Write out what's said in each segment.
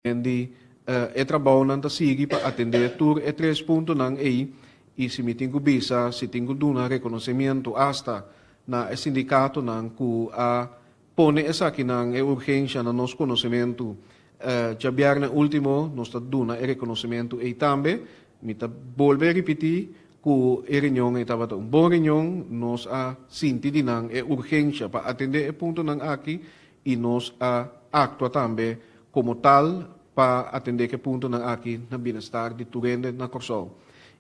Di e trabounan ta sigui pa atendé tur e tres puntonan ei i si mi tin ku bisa si tin ku duna rekonosemiento asta na e sindikatonan ku a pone esakinan e urgensha na nos konosementu djabièrnè último nos ta duna e rekonosementu ei tambe. Mi ta bolbe ripití ku e reunion ei tabata un bon reunion, nos a sinti di nan e urgensha pa atendé e puntonan aki i nos a aktua tambe komo tal pa atendé ku e puntonan aki na bienestar di tur hende na Kòrsou.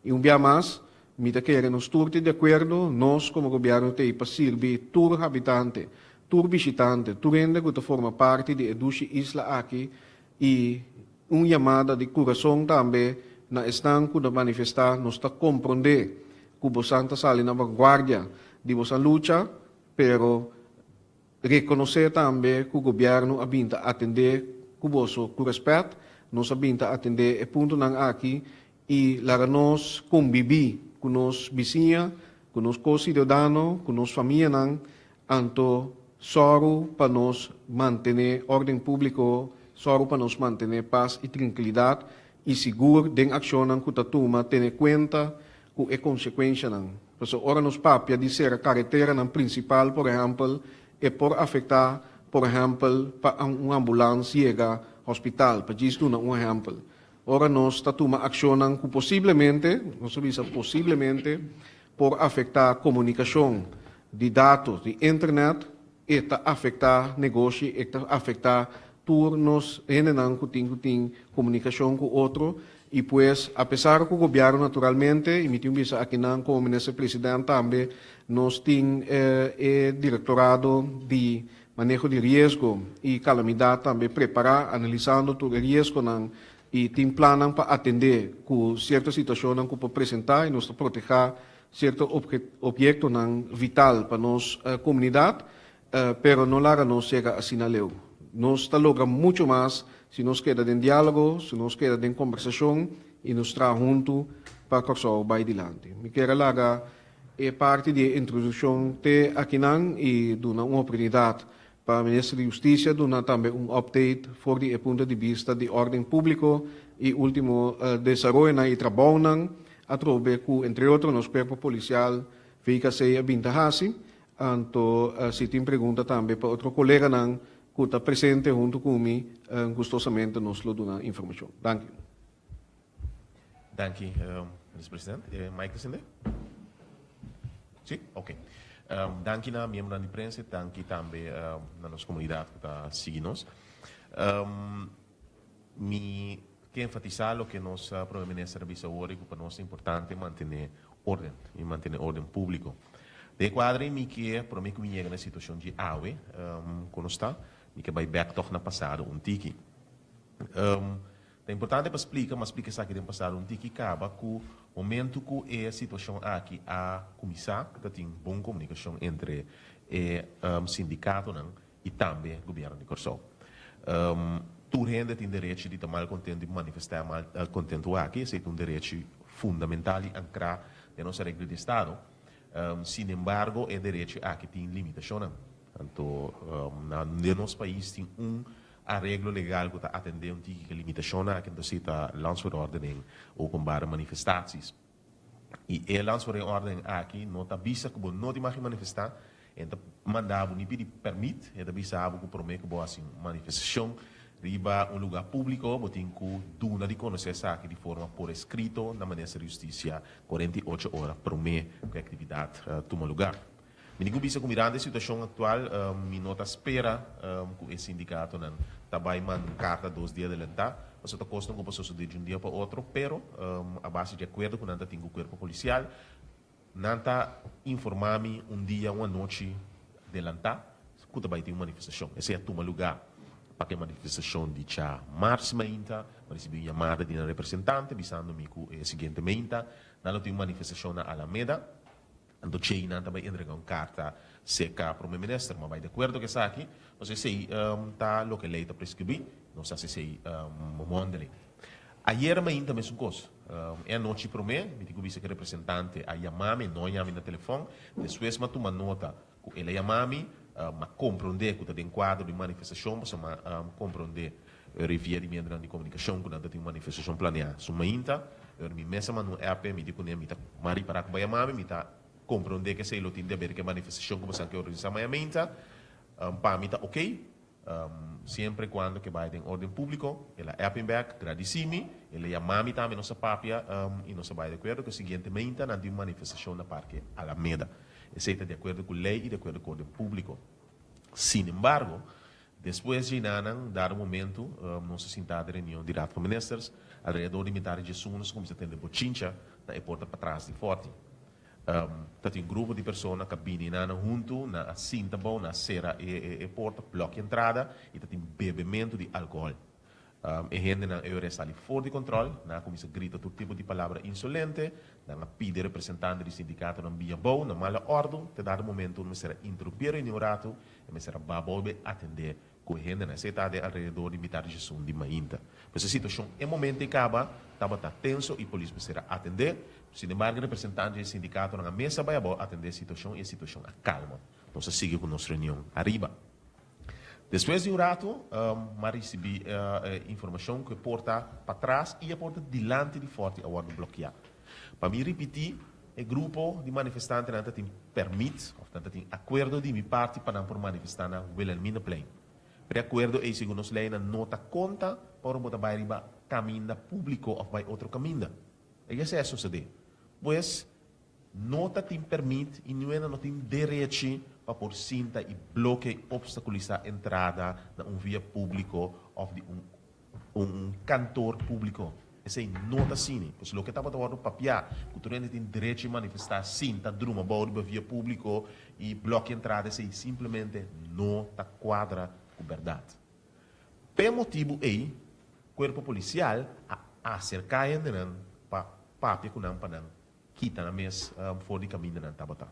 I un bia mas, mi ta kere nos tur tin di akuerdo, nos komo gobièrnu t'ei pa sirbi tur habitante, tur bishitante, tur hende ku ta forma parti di e dushi isla aki i un yamada di kurason tambe na esnan ku ta manifestá, nos ta komprondé ku bosan ta sali na vanguardia di bosan lucha, pero Rekonosé tambe ku gobièrnu a bin ta atendé ku boso ku rèspèt. Nos a bin ta atendé e puntonan aki i laga nos kombibí ku nos bisiña, ku nos ko-siudadano, ku nos famianan, anto sòru pa nos mantené órden públiko, sòru pa nos mantené pas i trankilidat i sigur den akshonnan ku ta tuma tene kuenta ku e konsekuenshanan. Pasobra ora nos papia di sera kareteranan prinsipal, por ehèmpel, e por afektá, por ehèmpel, pa un ambulans yega hospital, pa djis duna un ehèmpel. Ora nos ta tuma akshonnan ku posiblemente, nos ta bisa posiblemente, por afektá komunikashon di dato di internet, e ta afektá negoshi, e ta afektá tur nos hendenan ku tin ku tin komunikashon ku otro i pues apesar ku gobièrnu naturalmente, i mi tin bisa akinan komo minister president tambe, nos tin e direktorado di maneho di riesgo i kalamidat tambe prepará analisando tur e riesgonan i tin plannan pa atendé ku sierto situashonnan ku por presentá i nos ta protehá sierto obyektonan vital pa nos komunidat, pero no laga nos yega asina leu. Nos ta logra mucho mas si nos keda den diálogo, si nos keda den kombersashon i nos traha huntu pa Kòrsou bai dilanti. Mi kier a laga e parti di e introdukshon te akinan i duna un oportunidat pa Minister di Hustisia duna tambe un update for di e punto di bista di órden públiko i último desaroyonan i trabounan atrobe ku entre otro nos kuerpo polisial VKC a bin ta hasi. Anto si tin pregunta tambe pa otro koleganan ku ta presente huntu ku mi, gustosamente nos lo duna informashon. Danki. Danki, Minister President. E mic ta sende? Si? Ok. Danki na miembronan di prensa y danki tambe na nos comunidad cu ta sigui nos. Mi ke enfatisa loke nos Prome Minister a bisa awor y cu pa nos ta importante mantene orden y mantene orden publico. Den e cuadro ey mi ke, prome cu mi yega na e situacion dje awe cu nos ta, mi ke bay bek tog na pasado un tiki. Ta importante pa splika, m'a splika esaki den pasado un tiki kaba, ku momentu ku e situashon aki a kuminsá, ta tin bon komunikashon entre e sindikatonan i tambe gobièrnu di Kòrsou. Tur hende tin derechi di ta malkontentu i manifestá e malkontentu aki, esei ta un derechi fundamental i ankrá den nos areglo di estado. Sinembargo, e derechi aki tin limitashonnan. Anto na den nos pais tin un Areglo legal ku ta atendé un tiki ku e limitashonnan aki ta sita Landsverordening Openbare Manifestaties. I e Landsverordening aki no ta bisa ku bo no tin mag di manifestá, e no ta manda bo ni pidi pèrmit, e ta bisa bo ku promé ku bo hasi un manifestashon riba un lugá públiko bo tin ku duna di konosé esaki di forma por eskrito na Minister di Hustisia 48 ora promé ku e aktividat tuma lugá. Mi tin ku bisa ku mirando e situashon aktual mi no ta spera ku e sindikatonan ta bai manda un karta dos dia adelantá, pasobra ta kosnan ku por sosodé di un dia pa otro, pero a base di akuerdo ku nan ta tin ku kuerpo polisial, nan ta informá mi un dia, un anochi adelantá ku ta bai tin un manifestashon. Esei a tuma lugá pa ku e manifestashon di dja mars mainta, mi a risibí un yamada di nan representante bisando mi ku e siguiente mainta nan lo tin un manifestashon na Alameda. Anto djei nan ta bai entrega un karta serka Prome Minister. Ma bai di akuerdo ku esaki, pasobra esei ta loke lei ta preskribí. Nos hasi esei mondeling. Ayera mainta mesun kos. E anochi promé, mi tin ku bisa ku e representante a yama mi, no a yama mi na telefòn. Despues mi a tuma nota ku el a yama mi. Mi a komprondé ku ta den kuadro di manifestashon, pasobra mi a komprondé. Ora via di medionan di komunikashon ku nan ta tin un manifestashon planeá su mainta. Ora mi mes a manda un app, mi di kuné mi ta m'a ripará ku bo a yama mi, mi ta komprondé ku esei lo tin di aber ku e manifestashon ku boso ke organisá maya mainta. Pa mi ta oké, siempre kuando ke bai den órden públiko. El a app mi bèk, gradisí mi, el a yama mi tambe, nos a papia i nos a bai di akuerdo ku e siguiente mainta nan tin un manifestashon na Parke Alameda. Esei ta di akuerdo ku lei i di akuerdo ku órden públiko. Sinembargo, Despues dje nanan, dado momento, nos a sinta den reunion di Raad van Ministers. Alrededor di mitad di djesun nos a cuminsa tende bochincha na e porta patras di Forti. Ta tin un grupo di persona cu a bini nanan hunto, nan a sinta abou, nan a cera e porta, blokea entrada y ta tin bebemento di alcohol. E hendenan e ora e sali for di control, nan a cuminsa grita tur tipo di palabra insolente, nan a pidi representante di sindicatonan bini abou na mala ordo. Te dado momento mester a interumpi e reunion un rato E mester a ba bolbe atendé ku e hendenan. Esei ta den alrededor di mitar di djesun di mainta. Pues e situashon e momento ei kaba tabata tenso i polis mester a atendé. Sinembargo e representante di e sindikatonan a mesa bai abou atendé e situashon i e situashon a kalma. Nos a sigui ku nos reunion ariba. Despues di un ratu m'a risibí e informashon ku e porta patras i e porta dilanti di Fòrti a wòrdu blokiá. Pa mi ripití, e grupo di manifestantenan ta tin pèrmit òf nan ta tin akuerdo di mi parti pa nan por manifestá na Wilhelminaplein. Pero e akuerdo ei segun nos leinan no ta konta pa ora bo ta bai riba kaminda públiko òf bai otro kaminda. E esei a sosodé. Pues, no ta tin pèrmit i niuena no tin derechi pa por sinta i blokia i opstakulisá entrada na un via públiko òf di un un kantor públiko. Esei no ta asina. Pues loke tabata wòrdu papiá, ku tur hende tin derecho di manifestá sin ta druma bou riba via públiko i blòkia entrada, esei simplemente no ta kuadra ku bèrdat. P'e motibu ei, kuerpo polisial a aserká hendenan pa papia ku nan pa nan kita nan mes for di kaminda nan tabata.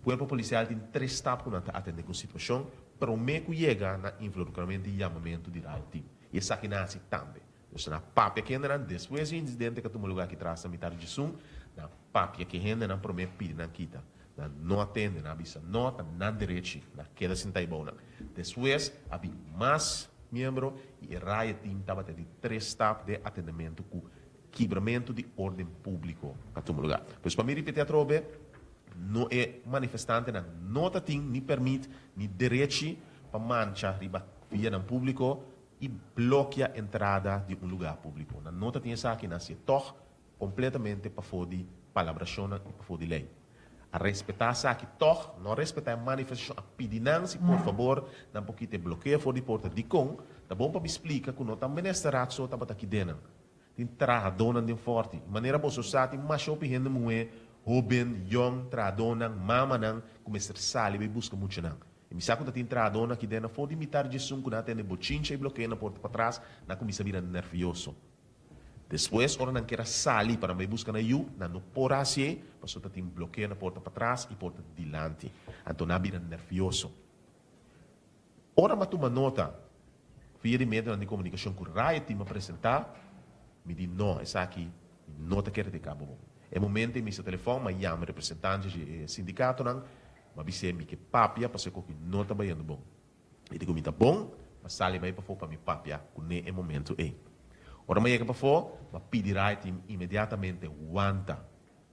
Kuerpo polisial tin tres stap ku nan ta atendé ku un situashon promé ku yega na involukramentu i yamamentu di riot team. I esaki nan hasi tambe. Nos nan a papia ku hendenan despues di e insidente ku a tuma lugá aki tras na mitar di djesun, nan a papia ku e hendenan promé pidi nan kita. Nan no a tende, nan a bisa no, ta nan derechi, nan a keda sinta ei bou nan. Despues a bin mas miembro i e riot team tabata di tres stap den atendementu ku Kibramentu di orden públiko a tuma lugá. Pues pa mi ripití atrobe, no e manifestantenan no ta tin ni pèrmit ni derechi pa mancha riba vianan públiko i blokia entrada di un lugá públiko. Nan no ta tin esaki, nan hasié tòg kompletamente pafó di palabrashonnan i pafó di lei. A respetá esaki tòg, no a respetá e manifestashon, a pidi nan si por fabor nan por kita e blokeo for di porta. Dikon? Ta bon pa mi splika ku no ta Minister Raad so tabata aki den nan. Tin trahadónan den Fòrti. Manera boso sa tin masha hopi hende muhé, hóben, yòn, trahadónan, mamanan ku mester sali bai buska muchanan. I mi sa ku ta tin trahadónan aki den afó di mitar djesun ku nan a tende bochincha i blokeo na porta patras, nan a kuminsá bira nèrvioso. Despues ora nan kier a sali pa nan bai buska nan yu, nan no por a hasié pasobra ta tin blokeo na porta patras i porta dilanti. Anto nan a bira nèrvioso. Ora mi a tuma nota via di medionan di komunikashon ku Riot Team a presentá, mi di no, esaki no ta kere di kaba bon. E momento ei mi hisa telefòn, mi a yama representante di e sindikatonan, mi a bis'é mi ke papia pasobra ku aki no ta bayendo bon. E di ku mi ta bon, mi a sali bai pafó pa mi papia kuné e momento ei. Ora mi a yega pafó, mi a pidi Riot Team inmediatamente wanta.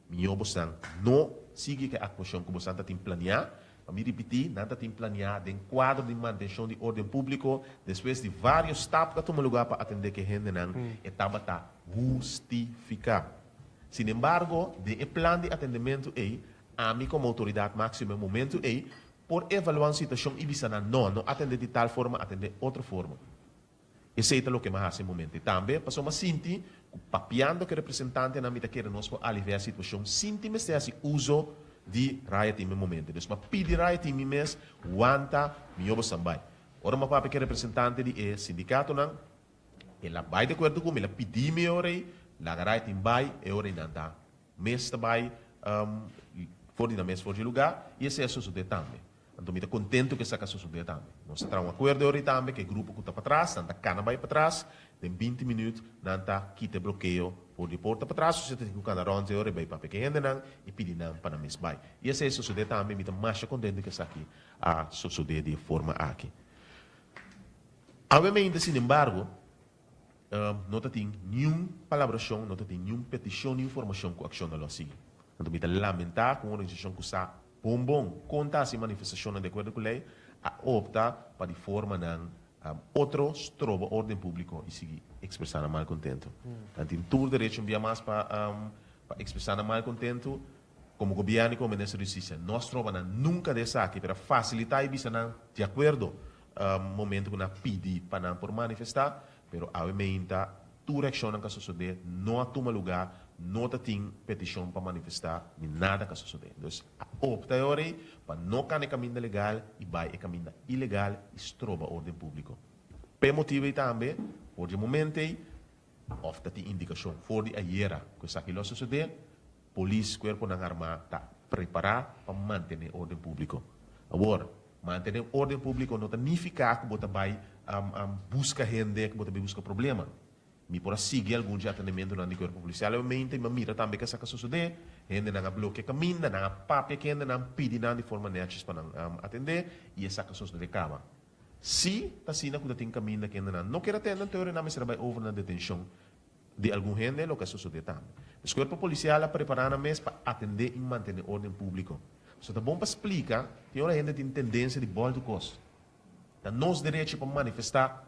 Mihó bosan no sigui ku e aktuashon ku bosan ta tin planiá. Pa mi ripití, nan ta tin planiá den kuadro di mantenshon di órden públiko. Despues di vários stap ku a tuma lugá pa atendé ku e hendenan, e tabata hustifiká. Sinembargo, den e plan di atendementu ei, ami komo outoridat máksimo e momentu ei, por evaluá un situashon i bisa nan, no, no atendé di tal forma, atendé otro forma. Esei ta loke mi a hasi e momento. I tambe pasobra mi a sinti ku papiando ku e representantenan mi ta kere nos por aliviá e situashon sin tin mester hasi uso di Riot Team e momento. Dus mi a pidi Riot Team mi mes wanta mihó bosan bai. Ora mi a papia ku e representante di e sindikatonan, el a bai di akuerdo ku mi, el a pidi mi e ora ei, laga Riot Team bai, e ora ei nan ta mes ta bai for di nan mes for di e lugá i esei a sosodé tambe. Anto mi ta kontentu ku esaki a sosodé tambe. Nos a traha un akuerdo ori tambe ku e grupo ku ta patras, nan ta kana bai patras, den binti minüt nan ta kita e blokeo for di e porta patras, osea ta tin ku kana rònt e ora e bai papia ku e hendenan i pidi nan pa nan mes bai. I esei a sosodé tambe, mi ta masha kontentu ku esaki a sosodé di e forma aki. Awe mainta sinembargo. No ta tin niun palabrashon, no ta tin niun petishon ni informashon ku akshonnan lo a sigui. Anto mi ta lamentá ku un organisashon ku sa bon bon kon ta hasi manifestashonnan di akuerdo ku lei a opta pa di formanan otro stroba órden públiko i sigui ekspresá nan malkontentu. Nan tin tur derecho un bia mas pa pa ekspresá nan malkontentu. Komo gobièrnu i komo minister di hustisia no a stroba nan nunka di esaki, pero a fasilitá i bisa nan di akuerdo momento ku nan a pidi pa nan por manifestá, pero awe meinta tur reakshonnan ku a sosodé no a tuma lugá, no ta tin petishon pa manifestá ni nada ku a sosodé. Dus a opta e ora ei pa no kana e kaminda legal i bai e kaminda ilegal i stroba órden públiko. P'e motibu ei tambe, for di e momento ei òf ta tin indikashon for di ayera ku esaki lo a sosodé, Polis, kuerponan armá ta prepará pa mantené órden públiko. Awor, mantené órden públiko no ta nifiká ku bo ta bai buska hende, ku bo ta bai buska problema. Mi por a sigui algun dje atendementunan di kuerpo polisial obviamente i mi a mira tambe ke esaki a sosodé. Hendenan a blokia kaminda, nan a papia ku hendenan, pidi nan di forma nètjes pa nan atendé i esaki a sosodé kaba. Si ta asina ku ta tin kaminda ku hendenan no kier atende, anto nan mester a bai over na detenshon Di algun hende loke a sosodé tambe. Pues kuerpo polisial a prepará nan mes pa atendé i mantené órden públiko. So ta bon pa splika tin ora hende tin tendensia di bòltu kos. Ta nos derecho pa manifestá.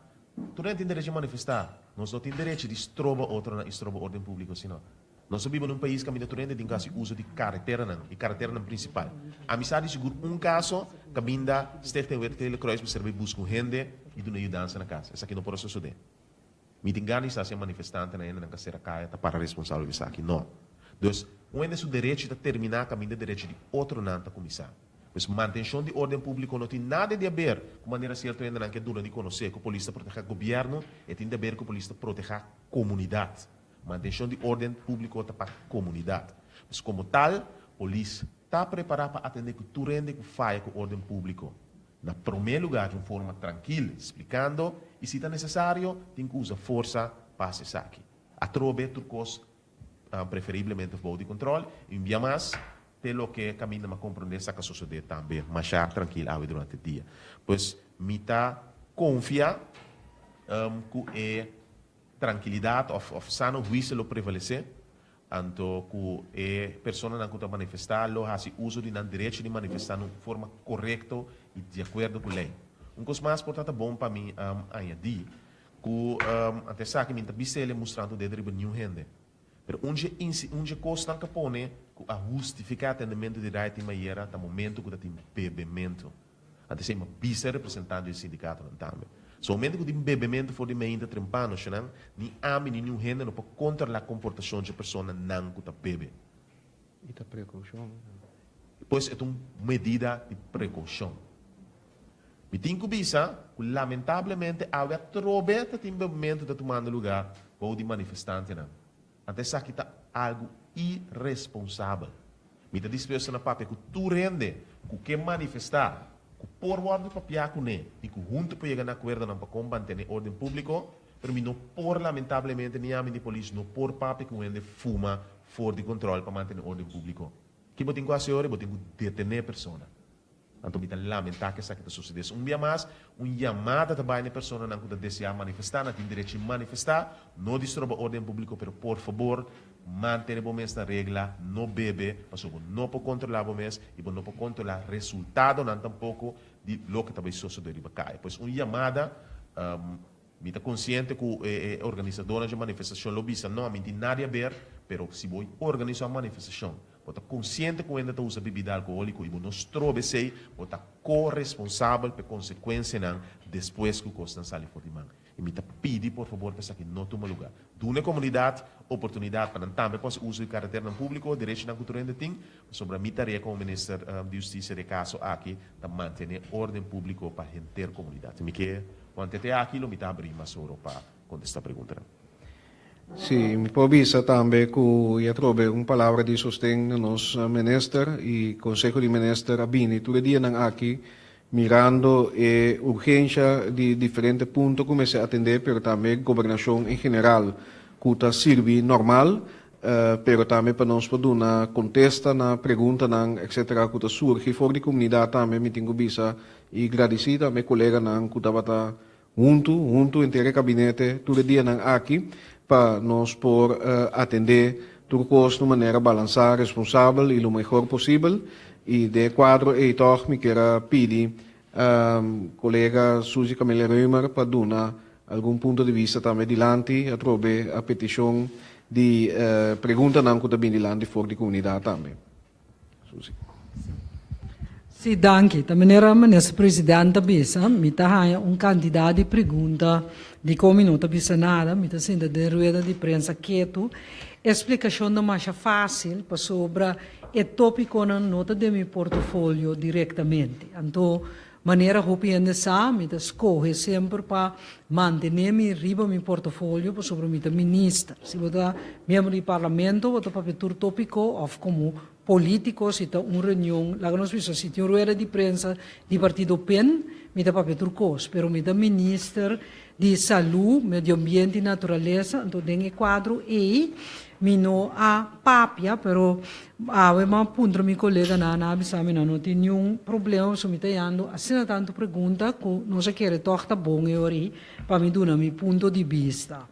Tur hende tin derecho di manifestá. Nos no tin derecho di stroba otronan i stroba órden públiko sino. Nos ta biba na un pais kaminda tur hende tin ku hasi uso di kareteranan, e kareteranan prinsipal. Ami sa di sigur un kaso kaminda Stichting Wit Gele Kruis mester bai buska un hende i duna yudansa na kas. Esaki no por a sosodé. Mi tin gana di sa si e manifestantenan hendenan ka sera kaya ta para responsabel pa esaki. No. Dus, un hende su derechi ta terminá kaminda e derechi di otronan ta kuminsá. Pues, mantenshon di órden públiko no tin nada di aber ku manera sierto hendenan ke duna di konosé ku polis ta protehá gobièrnu, e tin di aber ku polis ta protehá komunidat. Mantenshon di órden públiko ta pa komunidat. Pues, komo tal, polis ta prepará pa atendé ku tur hende ku faya ku órden públiko. Na promé lugá di un forma trankil, splikando i si ta nesesario tin ku usa forsa pa hasi esaki. Atrobe tur kos preferiblemente bou di kontrol i un bia mas te loke kaminda mi a komprondé sa ka sosodé tambe mashá trankil awe durante dia. Pues mi ta konfia ku e trankilidat òf sano huisio lo prevalesé. Anto ku e personanan ku ta manifestá lo hasi uso di nan derecho di manifestá na un forma korekto i di akuerdo ku lei. Un kos mas por ta ta bon pa mi añadí ku ante esaki mi no ta bis'el e mustrando dedo riba niun hende. Pero un dje un dje kosnan ku a pone ku a hustifiká atendementu di Wright i Mayera ta momento ku ta tin bebementu. Antes ei mi a bisa e representante di e sindikatonan tambe. So momento ku tin bebementu for di meinta trempano shanan, ni ami ni niun hende no por kontrolá komportashon dje personanan ku ta bebe. I ta prekoushon. Pues e ta un medida di prekoushon. Mi tin ku bisa ku lamentablemente awe atrobe ta tin bebementu ta tumando lugá bou di manifestantenan. Anto esaki ta algu iresponsabel. Mi ta dispuesto na papia ku tur hende ku ke manifestá, ku por wòrdu papiá kuné i ku huntu por yega na akuerdonan pa kon mantené órden públiko, pero mi no por lamentablemente ni ami ni polis no por papia ku un hende fuma for di kontròl pa mantené órden públiko. Ki bo tin ku hasi ora? Bo tin ku detené e persona. Anto mi ta lamentá ku esaki ta susedé. Un bia mas, un yamada ta bai na e personanan ku ta deseá manifestá. Nan tin derecho di manifestá, no di stroba órden públiko, pero por fabor, mantené bo mes na regla, no bebe, pasobra bo no por kontrolá bo mes i bo no por kontrolá resultadonan tampoko di loke ta bai sosodé riba kaya. Pues un yamada, mi ta konsiente ku e organisadónan dje manifestashon lo bisa, No, mi no tin nada di aber, pero si bo organisá un manifestashon, Bo ta konsiente ku hende ta usa bibida alkohóliko i bo no stroba esei, bo ta ko-responsabel pa e konsekuensianan despues ku kosnan sali for di man. I mi ta pidi por fabor pa esaki no tuma lugá. Duna e komunidat oportunidat pa nan tambe por hasi uso di kareternan públiko, derechonan ku tur hende tin, pasobra mi tarea komo minister di hustisia den e kaso aki ta mantené órden públiko pa henter komunidat. I mi ke want'é te aki lo mi ta abrí mas oro pa kontestá preguntanan. Sí, mi por bisa tambe ku i atrobe un palabra di sosten na nos minister i Konseho di Minister a bini tur e dianan aki mirando e urgensha di diferente punto ku mester atendé pero tambe gobernashon en general ku ta sirbi normal pero tambe pa nos por duna kontesta na preguntanan etcetera ku ta surgi for di komunidat tambe mi tin ku bisa i gradisí tambe koleganan ku tabata. huntu, huntu henter e kabinete tur e dianan aki pa nos por atendé tur kos na un manera balansá, responsabel i lo mehor posibel. I den e kuadro ei tòg mi kier a pidi kolega Suzy Camelia Römer pa duna algun punto di bista tambe dilanti atrobe a petishon di preguntanan ku ta bini dilanti for di komunidat tambe. Suzy. Sí, danki. Ta manera Minister President ta bisa, mi ta haña un kantidat di pregunta dikon mi no ta bisa nada, mi ta sinta den rueda di prensa ketu. E splikashon ta masha fásil pasobra e tópikonan no ta den mi portofolio direktamente. Anto Manera hopi hende sa, mi ta skohe semper pa mantené mi riba mi portofolio pasobra mi ta minister. Si bo ta miembro di parlamento bo ta papia tur tópiko òf komo polítiko si ta un reunion, laga nos bisa si tin un rueda di prensa di partido pen mi ta papia tur kos, pero mi ta minister di Salú, Medio Ambiente i Naturalesa, anto den e kuadro ei mi no a papia, pero awe mi a puntra mi koleganan, nan a bisa mi nan no tin niun problema pasobra mi ta yando asina tantu pregunta ku nos a kere tòg ta bon e ora ei pa mi duna mi punto di bista.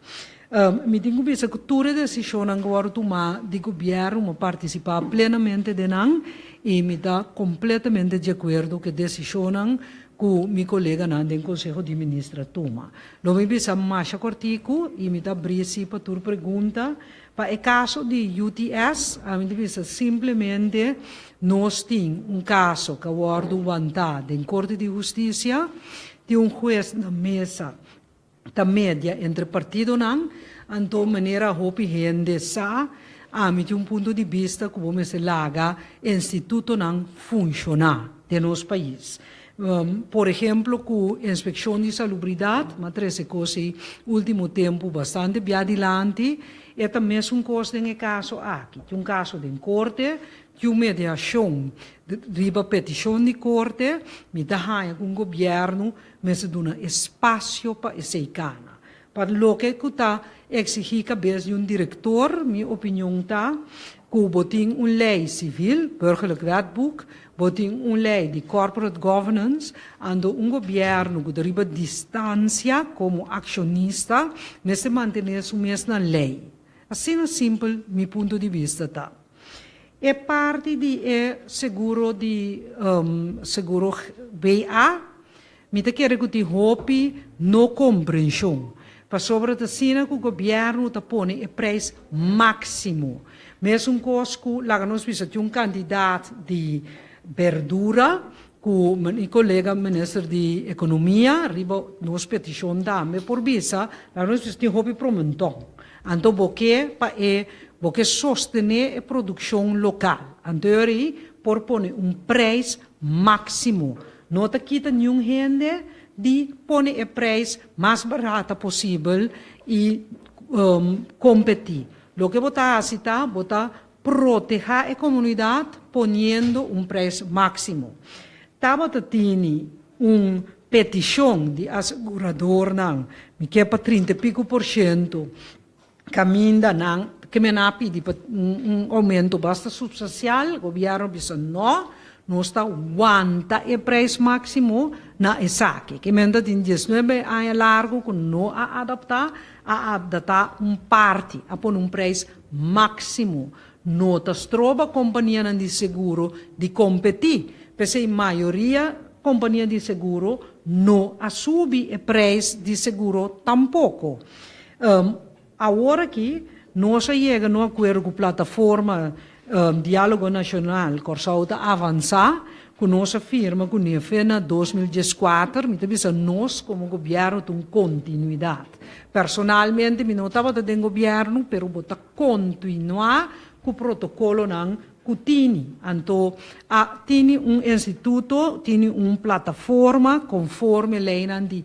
Mi tin ku bisa ku tur e desishonnan ku wòrdu tumá di gobièrnu mi a partisipá plenamente den nan i mi ta kompletamente di akuerdo ku e desishonnan ku mi koleganan den Konseho di Minister a tuma. Lo mi bisa masha kòrtiku i mi ta abrí si pa tur pregunta. Pa e kaso di UTS, ami ta bisa simplemente nos tin un kaso ku a wòrdu wantá den Korte di Hustisia, tin un hues na mesa ta media entre partidonan, anto manera hopi hende sa, ami tin un punto di bista ku bo mester laga institutonan funshoná den nos pais. Por ehemplo ku Inspekshon di Salubridat, m'a trese kos ei ultimo tempu bastante bia dilanti, e ta mesun kos den e kaso aki. Tin un kaso den korte, Tin un mediashon riba petishon di korte, mi ta haña ku un gobièrnu mester duna espasio pa esei kana. Pa loke ku ta eksigí kabes di un direktor, mi opinion ta ku bo tin un lei sivil, Burgerlijk Wetboek, bo tin un lei di corporate governance, anto un gobièrnu ku ta riba distansia komo akshonista mester mantené su mes na lei. Asina simpel mi punto di bista ta. E parti di e seguro di seguro BA, mi ta kere ku tin hopi no komprenshon, pasobra ta asina ku gobièrnu ta pone e preis máksimo. Mesun kos ku laga nos bisa tin un kantidat di berdura ku mi kolega minister di ekonomia riba nos petishon tambe por bisa, laga nos bisa tin hopi promenton. Anto bo ke pa e bo ke sostené e produkshon lokal. Anto e ora ei por pone un preis máksimo. No ta kita niun hende di pone e preis mas barata posibel i kompetí. Loke bo ta hasi ta bo ta protehá e komunidat poniendo un preis máksimo. Tabata tini un petishon di aseguradornan, mi ke pa trinta i piku por shento, kaminda nan ke men a pidi pa un oumento basta supstansial, gobièrnu a bisa no, nos ta wanta e preis máksimo na esaki. Ke men ta tin diesnuebe aña largu ku no a adaptá, a adaptá un parti, a pone un preis máksimo. No ta stroba kompanianan di seguro di kompetí, p'esei mayoria kompania di seguro no a subi e preis di seguro tampoko. Awor aki nos a yega na un akuerdo ku plataforma Diálogo Nashonal Kòrsou ta avansá ku nos a firma ku NEFE na 2014, mi ta bisa nos komo gobièrnu ta un kontinuidat. Personalmente mi no tabata den gobièrnu pero bo ta kontinuá ku protokolonan ku tini. Anto a tini un instituto, tini un plataforma konforme leinan di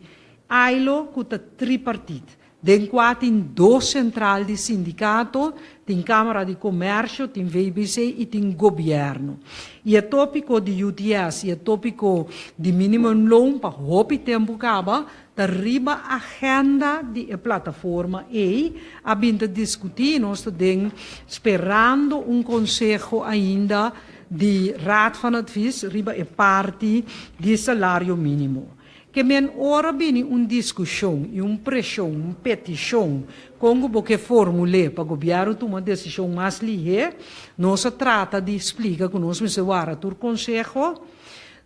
ILO ku ta tripartit. Den kua tin dos sentral di sindikato, tin Kámara di Komèrsio, tin VBC i tin gobièrnu. I e tópiko di UTS i e tópiko di minimumloon pa hopi tempu kaba ta riba agenda di e plataforma ei. A bin ta diskutí i nos ta den sperando un konseho ainda di Raad van Advies riba e parti di salario mínimo. Ke men ora bini un diskushon i un preshon, un petishon, kon ku bo ke formul'é pa gobièrnu tuma desishon mas lihé, nos a trata di splika ku nos mester wara tur konseho.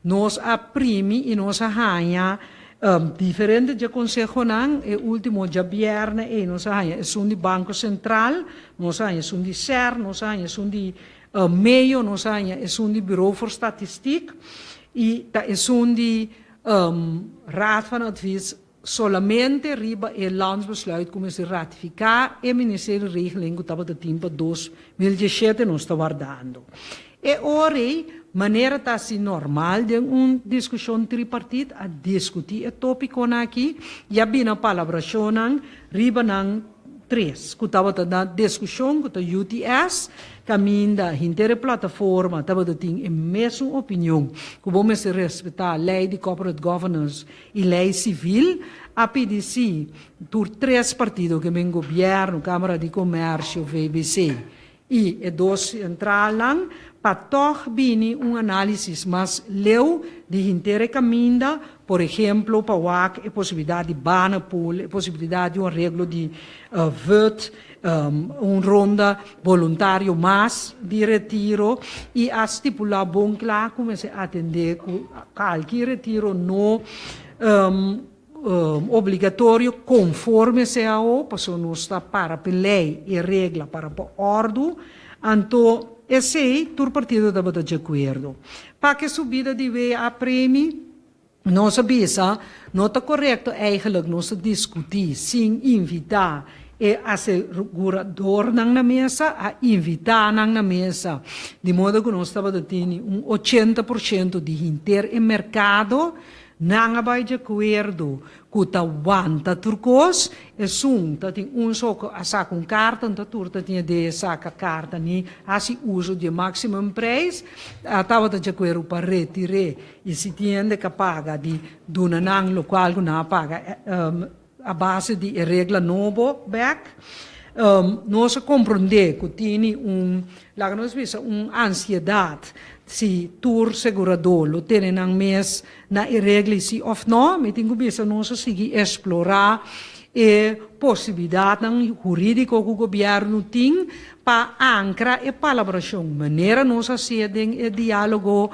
Nos a primi i nos a haña diferente dje konsehonan. E último djabièrnè ei nos a haña esun di Banko Sentral, nos a haña esun di SER, nos a haña esun di Meio, nos a haña esun di Bureau voor Statistiek i ta esun di Raad van Advies solamente riba e landsbesluit ku mester ratifiká e ministerieregeling ku tabata tin pa 2017 nos ta wardando. E ora ei, manera ta hasi normal den un diskushon tripartit, a diskutí e tópikonan aki i a bini palabrashonnan riba nan tres ku tabata na diskushon ku ta UTS, kaminda henter e plataforma tabata tin e mesun opinion ku bo mester respetá lei di corporate governance i lei sivil. A pidi si tur tres partido ke men gobièrnu, Kámara di Komèrsio, VBC i e dos sentralnan pa tòg bini un análisis mas leu di henter e kaminda, por ehemplo pa wak e posibilidat di banenpool, e posibilidat di un areglo di VUT, un ronda boluntario mas di retiro i a stipulá bon kla ku mester atendé ku kalki retiro no Obligatorio conforme cao, pasobra nos ta para p'e ley y regla para pa ordu, anto esey tur partido tabata di acuerdo. Pa ke subida di WA premi, nos a bisa no ta corecto eigenlijk nos ta discuti sin invita e aseguradornan na mesa, a invita nan na mesa, di modo cu nos tabata tini un 80% di henter e mercado. Nan a bai di akuerdo ku ta wanta tur kos, esun ta tin un so ku a saka un karta, no ta tur ta tin idea saka karta ni hasi uso di e maximum prijs, a tabata di akuerdo pa retir'é i si tin hende ku a paga di duna nan lokual ku nan a paga a base di e regla nobo bek. Nos a komprondé ku tini un, laga nos bisa, un ansiedat si tur seguradó lo tene nan mes na e regla i si òf nò. Mi tin ku bisa nos a sigui esplorá e posibilidatnan hurídiko ku gobièrnu tin pa ankra e palabrashon manera nos a hasié den e diálogo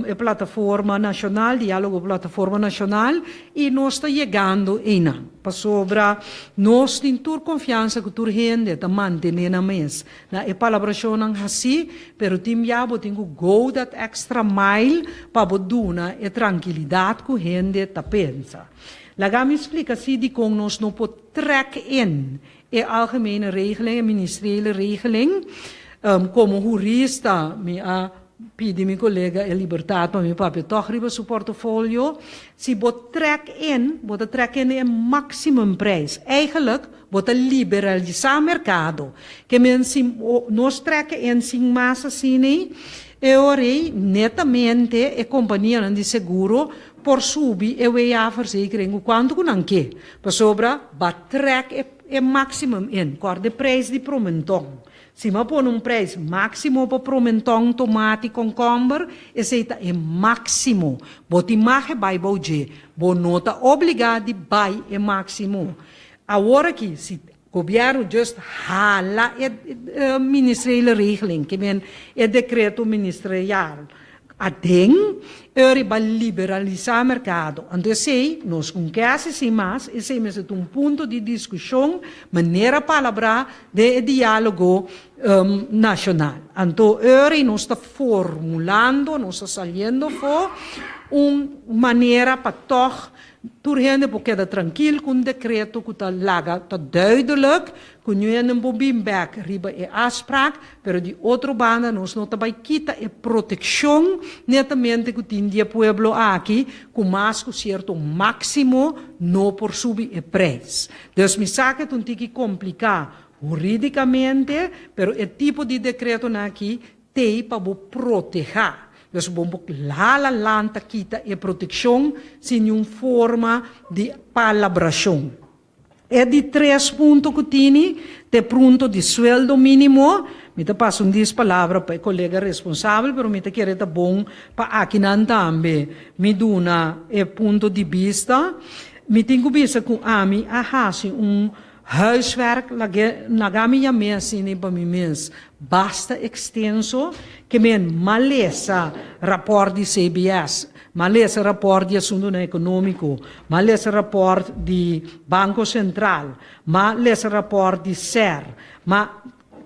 e plataforma nashonal, diálogo plataforma nashonal, i nos ta yegando einan, pasobra nos tin tur konfiansa ku tur hende ta mantené nan mes na e palabrashonnan hasí, pero tin bia bo tin ku go that extra mile pa bo duna e trankilidat ku hende ta pensa. Laga mi splika si dikon nos no por trèk in e algemene regeling, e ministeriële regeling. Komo hurista mi a pidi mi kolega e libertat pa mi papia tòg riba su portofolio. Si bo trèk in, bo ta trèk in e maximum prijs. Eigenlijk bo ta liberalisá merkado. Ke men si nos trèk in sin mas asina, e ora ei netamente e kompanianan di seguro por subi e WA-verzekering ku kuantu ku nan ke. Pasobra ba trèk e e maximum in, kòrda e prijs di promenton. Si bo a pone un prijs máksimo pa promenton, tomati, kònkòmber, esei ta e máksimo. Bo tin mag e bai bou dje. Bo no ta obligá di bai e máksimo. Awor aki, si gobièrnu just hala e ministeriële regeling, ke men e dekreto ministerial, Aden, e riba liberalisá merkado. Anto esei, nos ku ke hasi sin mas, esei mester ta un punto di diskushon manera palabrá den e diálogo nashonal. Anto ora nos ta formulando, nos ta saliendo afó un manera pa tòg tur hende por keda trankil ku un dekreto ku ta laga ta duidelijk Ku ñu hende por bin bek riba e afsprak, pero di otro banda nos no ta bai kita e protekshon netamente ku tin di e pueblo aki, ku mas ku sierto máksimo no por subi e preis. Dus mi sa ku e ta un tiki kompliká hurídikamente, pero e tipo di dekretonan aki t'ei pa bo protehá. Dus bo por hala lanta kita e protekshon sin niun forma di palabrashon. E di tres punto ku tini, te punto di sueldo mínimo. Mi ta pasa un dis palabra pa e kolega responsabel, pero mi ta kere ta bon pa akinan tambe mi duna e punto di bista. Mi tin ku bisa ku ami a hasi un huiswerk, laga mi yam'é asina pa mi mes, basta ekstenso, ke men m'a lesa rapòrt di CBS, m'a lesa rapòrt di Asuntunan Ekonómiko, m'a lesa rapòrt di Banko Sentral, m'a lesa rapòrt di SER, m'a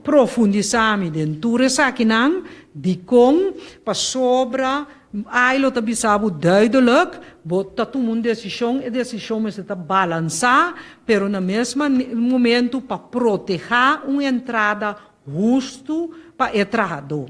profundisá mi den tur esakinan. Dikon? Pasobra ai lo ta bisa bo duidelijk, bo ta tuma un desishon, e desishon mester ta balansá, pero na mes momento pa protehá un entrada hustu pa e trahadó.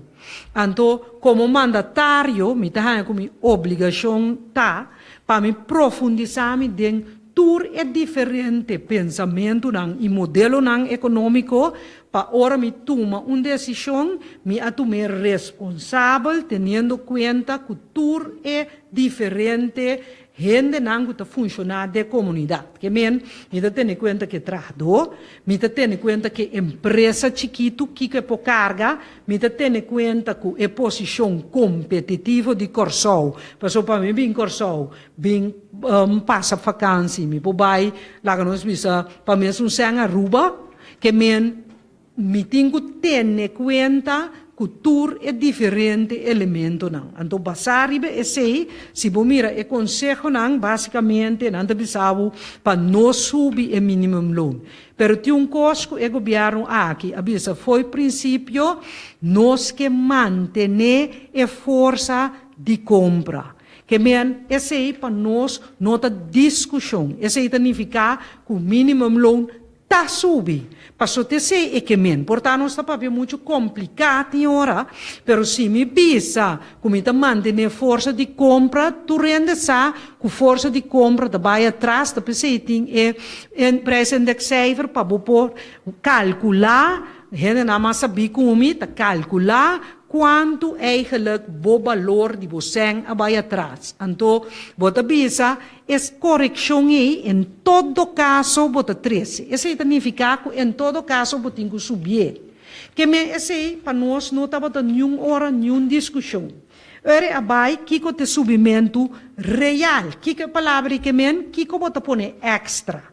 Anto, komo mandatario mi ta haña ku mi obligashon ta pa mi profundisá mi den tur e diferente pensamentunan i modelonan ekonómiko pa ora mi tuma un desishon, mi a tum'é responsabel teniendo kuenta ku tur e diferente hendenan ku ta funshoná den komunidat. Ke men, mi ta tene kuenta ku e trahadó, mi ta tene kuenta ku e empresa chikitu, kiko e por karga, mi ta tene kuenta ku e posishon kompetitivo di Kòrsou, pasobra pa mi bin Kòrsou, bin pasa fakansi, mi por bai, laga nos bisa, pa mes un sèn Aruba, ke men mi tin ku tene kuenta ku tur e diferente elementonan. Anto basá riba esei, si bo mira e konsehonan, básikamente nan ta bisa bo pa no subi e minimumloon. Pero tin un kos ku e gobièrnu aki a bisa fo'i prinsipio, nos ke mantené e forsa di kompra. Ke men, esei pa nos no ta diskushon. Esei ta nifiká ku minimumloon ta subi. Paso te esei e ke men. Por ta nos ta papia muchu kompliká tin ora, pero si mi bisa ku mi ta mantené forsa di kompra, tur hende sa ku forsa di kompra ta bai atras, ta p'esei tin e prijsindexcijfer pa bo por kalkulá, hendenan mas sabí ku mi ta kalkulá Kuantu eigenlijk bo balor di bo sèn a bai atras? Anto bo ta bisa, Es korekshon ei en todo kaso bo ta trese. Esei ta nifiká ku en todo kaso bo tin ku subié. Ke men esei pa nos no tabata niun ora niun diskushon. Ora a bai kiko ta e subimentu real? Kiko e palabra ei ke men? Kiko bo ta pone èkstra?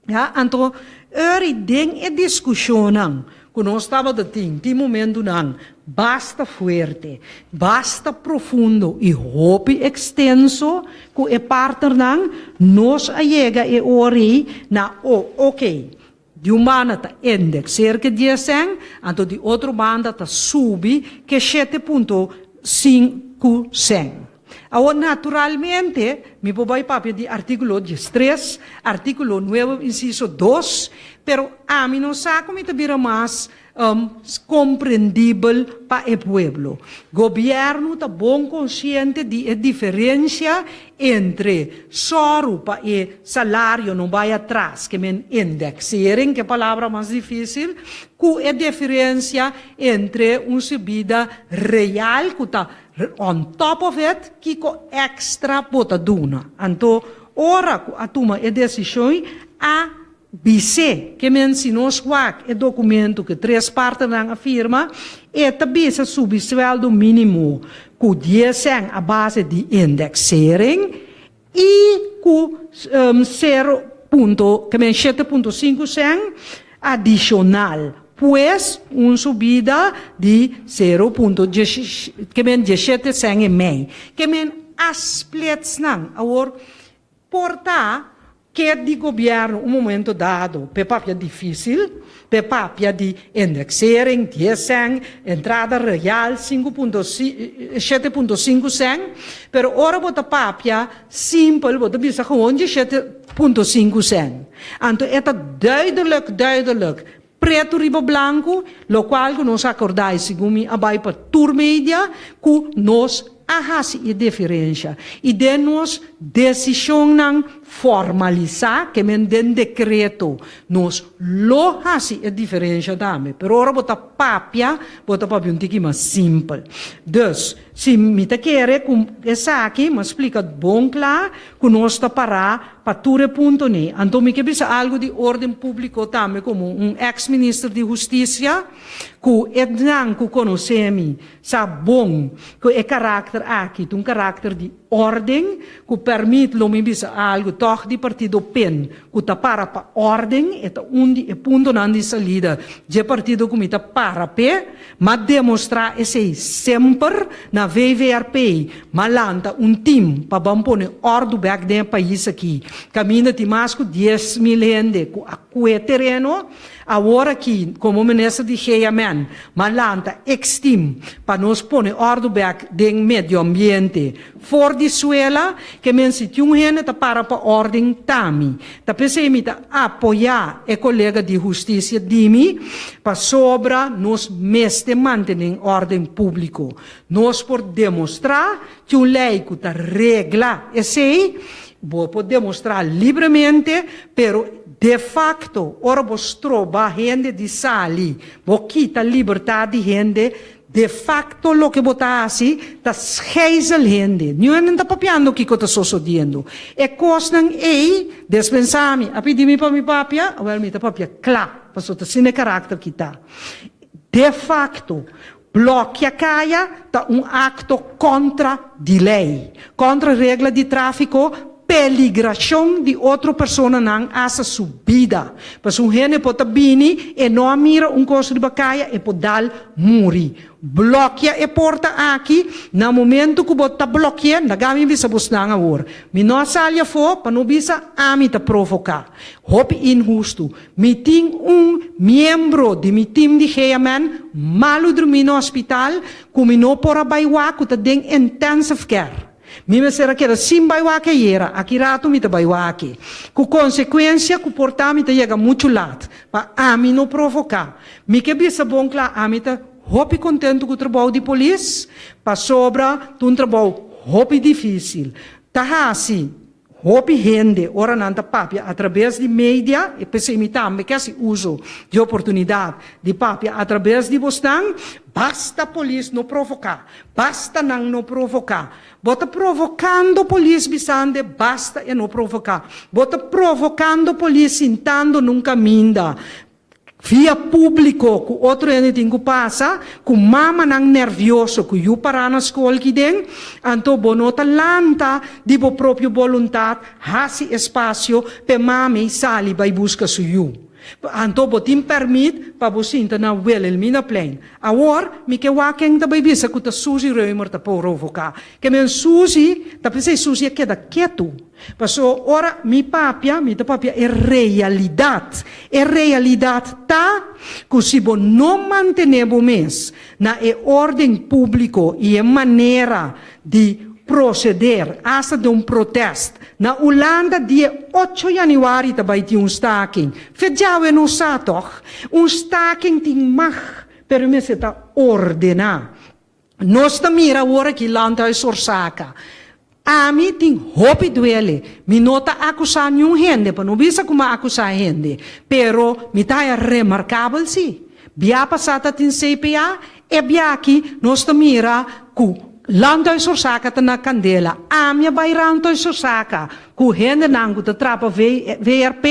Ya, anto eri den e diskushonnan ku nos tabata tin, tin momentunan basta fuerte, basta profundo i hopi ekstenso ku e partnernan, nos a yega e ora ei na, oh, oké, di un banda ta indekseer ke dies sèn, anto di otro banda ta subi ke 7.5 sèn. Awor, naturalmente, mi por bai papia di artíkulo 13, artíkulo nuebe insiso dos, pero ami no sa ku mi ta bira mas komprendibel pa e pueblo. Gobièrnu ta bon konsiente di e diferensia entre sòru pa e salario no bai atras, ke men indexering, ke palabra mas difísil, ku e diferensia entre un subida real ku ta On top of it, kiko extra bo ta duna? Anto, ora ku a tuma e desishon, a bis'é ke men si nos wak e dokumento ku e tres partnernan a firma, e ta bisa subi suèldo mínimo ku dies sèn a base di indexering i ku sero punto, ke men 7.5 sèn adishonal. Pues un subida di sero punto ke men 17 sèn i mei. Ke men a splits nan. Awor por ta ke di gobièrnu un momento dado p'e papia difísil, p'e papia di indexering, dies sèn, entrada real 7.5 sèn, pero ora bo ta papia simpel bo ta bisa gewoon 17.5 sèn. Anto e ta duidelijk, duidelijk, pretu riba blanku, lokual ku nos akordá i segun mi a bai pa tur media ku nos. a hasi e diferensha i den nos desishonnan formalisá, ke men den dekreto, nos lo hasi e diferensha tambe. Pero ora bo ta papia, bo ta papia un tiki mas simpel. Dus, si mi ta kere ku esaki, mi a splika bon kla ku nos ta pará pa tur e punto nei. Anto mi ke bisa algu di órden públiko tambe komo un eks minister di hustisia, ku esnan ku konosé mi sa bon ku e karakter aki ta un karakter di órden, ku pèrmit lo mi bisa algu tòg di partido pen ku ta para pa órden, e ta un di e puntonan di salida dje partido ku mi ta para p'e. M'a demostrá esei semper na VVRP, m'a lanta un tim pa ban pone òrdu bèk den e pais aki, kaminda tin mas ku 10,000 hende ku a kue tereno. Awor aki, komo minister di GMN, m'a lanta ex-tim pa nos pone òrdu bèk den medio ambiente. For di suela, ke men si tin un hende ta para pa órden, ta mi. Ta p'esei mi ta apoyá e kolega di hustisia di mi, pasobra nos mester mantené órden públiko. Nos por demostrá tin un lei ku ta regla esei, bo por demostrá libremente, pero de facto ora bo stroba hende di sali, bo kita libertat di hende, de facto loke bo ta hasi ta gijzel hende. Niun hende no ta papiando kiko ta sosodiendo. E kosnan ei, despensá mi, a pidi mi pa mi papia, awel mi ta papia kla, pasobra ta asina e karakter ki ta. De facto, blòkia kaya ta un akto kontra di lei, kontra regla di tráfiko, peligrashon di otro personanan hasta su bida. Pasobra un hende por ta bini, e no a mira un kos riba kaya, e por dal muri. Blòkia e porta aki, na momento ku bo ta blòki'é, laga mi bisa bosnan awor, mi no a sali afó pa no bisa ami ta provoká. Hopi inhustu. Mi tin un miembro di mi tim di GMN malu drumí na hospital ku mi no por a bai wak ku ta den intensive care. Mi mester a keda sin bai wak ayera, aki ratu mi ta bai wak. Ku konsekuensia ku por ta mi ta yega muchu lat. Pa ami no provoká. Mi ke bisa bon kla ami ta hopi kontentu ku trabou di polis pasobra ta un trabou hopi difísil. Ta hasi Hopi hende ora nan ta papia atrabes di media, e p'esei mi tambe ke hasi uso di oportunidat di papia atrabes di bosnan, basta polis no provoká, basta nan no provoká. Bo ta provokando polis bisande basta e no provoká. Bo ta provokando polis sintando nun kaminda. Via públiko ku otro hende tin ku pasa, ku mamanan nèrvioso ku yu pará na skol ki den, anto bo no ta lanta di bo propio boluntat hasi espasio p'e mami sali bai buska su yu. Anto bo tin pèrmit pa bo sinta na Wilhelminaplein. Awor, mi ke wak ken ta bai bisa ku ta Suzy Römer ta provoká. Ke men Suzy ta p'esei Suzy a keda ketu. Paso ora mi papia, mi ta papia e realidat. E realidat ta ku si bo no mantené bo mes na e órden públiko i e manera di proseder asta den un protèst, na Ulanda dia ocho yanüari ta bai tin un staking. Fe djawe no sa tòg? Un staking tin mag, pero e mester ta ordená. Nos ta mira awor aki Landhuis Orsaka. Ami tin hopi duele. Mi no ta akusá niun hende, pa no bisa ku mi a akusá hende, pero mi ta haña remarkabel si. Bia pasá ta tin CPA, e bia aki nos ta mira ku Landhuis Orsaka ta na kandela. Ami a bai Landhuis Orsaka ku hendenan ku ta traha pa VRP,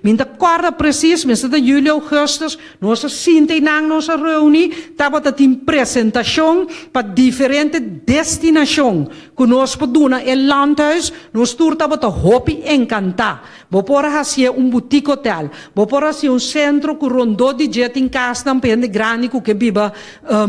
mi ta kòrda presis, mester ta juli, augustus, Nos a sinta einan, nos a reuni, tabata tin presentacion pa diferente destinacion cu nos por duna e landhuis, nos tur tabata hopi encanta. Bo por a hacié un boutique hotel, bo por hacié un centro cu rondó di dje tin casnan pa hende grandi cu ke biba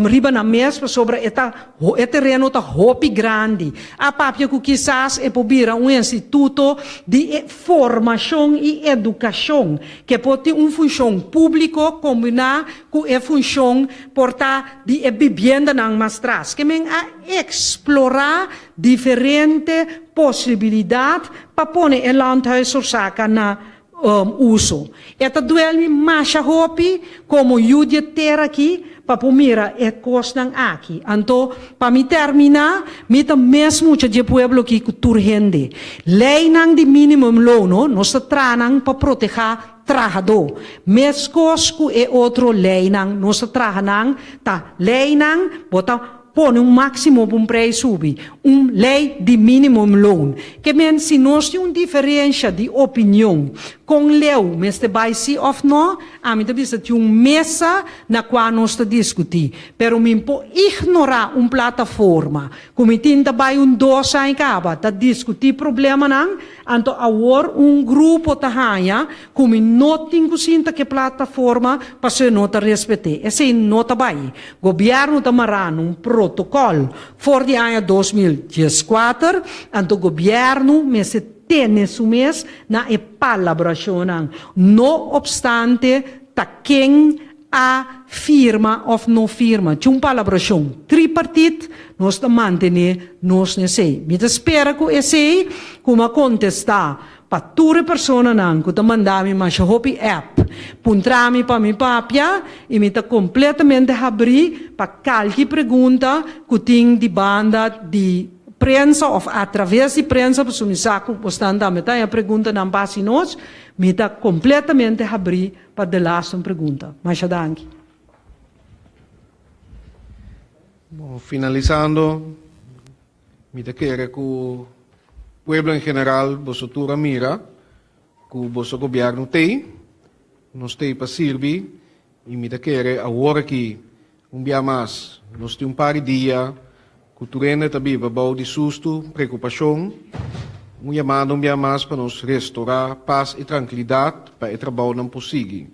riba nan mes pasobra e ta e tereno ta hopi grandi. A papia cu kisas e por bira un instituto di formacion y educacion. Ke por tin un funshon públiko kombiná ku e funshon por ta di e bibiendanan mas tras. Ke men a eksplorá diferente posibilidat pa pone e Landhuis Orsaka na Uso. E ta duel mi masha hopi komo yu di e tera aki pa por mira e kosnan aki. Anto, pa mi terminá, mi ta mes mucha di e pueblo aki ku tur hende. Leinan di minimumloon no, nos ta traha nan pa protehá trahadó. Meskos ku e otro leinan, nos ta traha nan ta leinan bo ta Pone un máksimo pa un preis subi, un lei di minimumloon. Ke men si nos tin un diferensha di opinion kon leu mester bai si òf nò, ami ta bisa tin un mesa na kua nos ta diskutí. Pero mi por ignorá un plataforma ku mi tin ta bai un dos aña kaba ta diskutí problemanan, anto awor un grupo ta haña ku mi no tin ku sinta ku e plataforma pasobra no ta respet'é. Esei no ta bai. Gobièrnu ta mará na un protokòl for di aña 2014, anto gobièrnu mester tene su mes na e palabrashonnan, no opstante ta ken a firma òf no firma. Tin un palabrashon tripartit, nos ta mantené nos na esei. Mi ta spera ku esei ku mi a kontestá Pa tur e personanan ku ta manda mi masha hopi app puntra mi pa mi papia i mi ta kompletamente habrí pa kalki pregunta ku tin di banda di prensa òf atraves di prensa pasobra mi sa ku bosnan tambe ta haña preguntanan pa hasi nos, mi ta kompletamente habrí pa delaste un pregunta. Masha danki. Bon, finalisando. Mi ta kere ku pueblo en general boso tur a mira ku boso gobièrnu t'ei, nos t'ei pa sirbi i mi ta kere awor aki un bia mas nos tin un par di dia ku tur hende ta biba bou di sustu, preokupashon, un yamada un bia mas pa nos restorá pas i trankilidat pa e trabounan por sigui.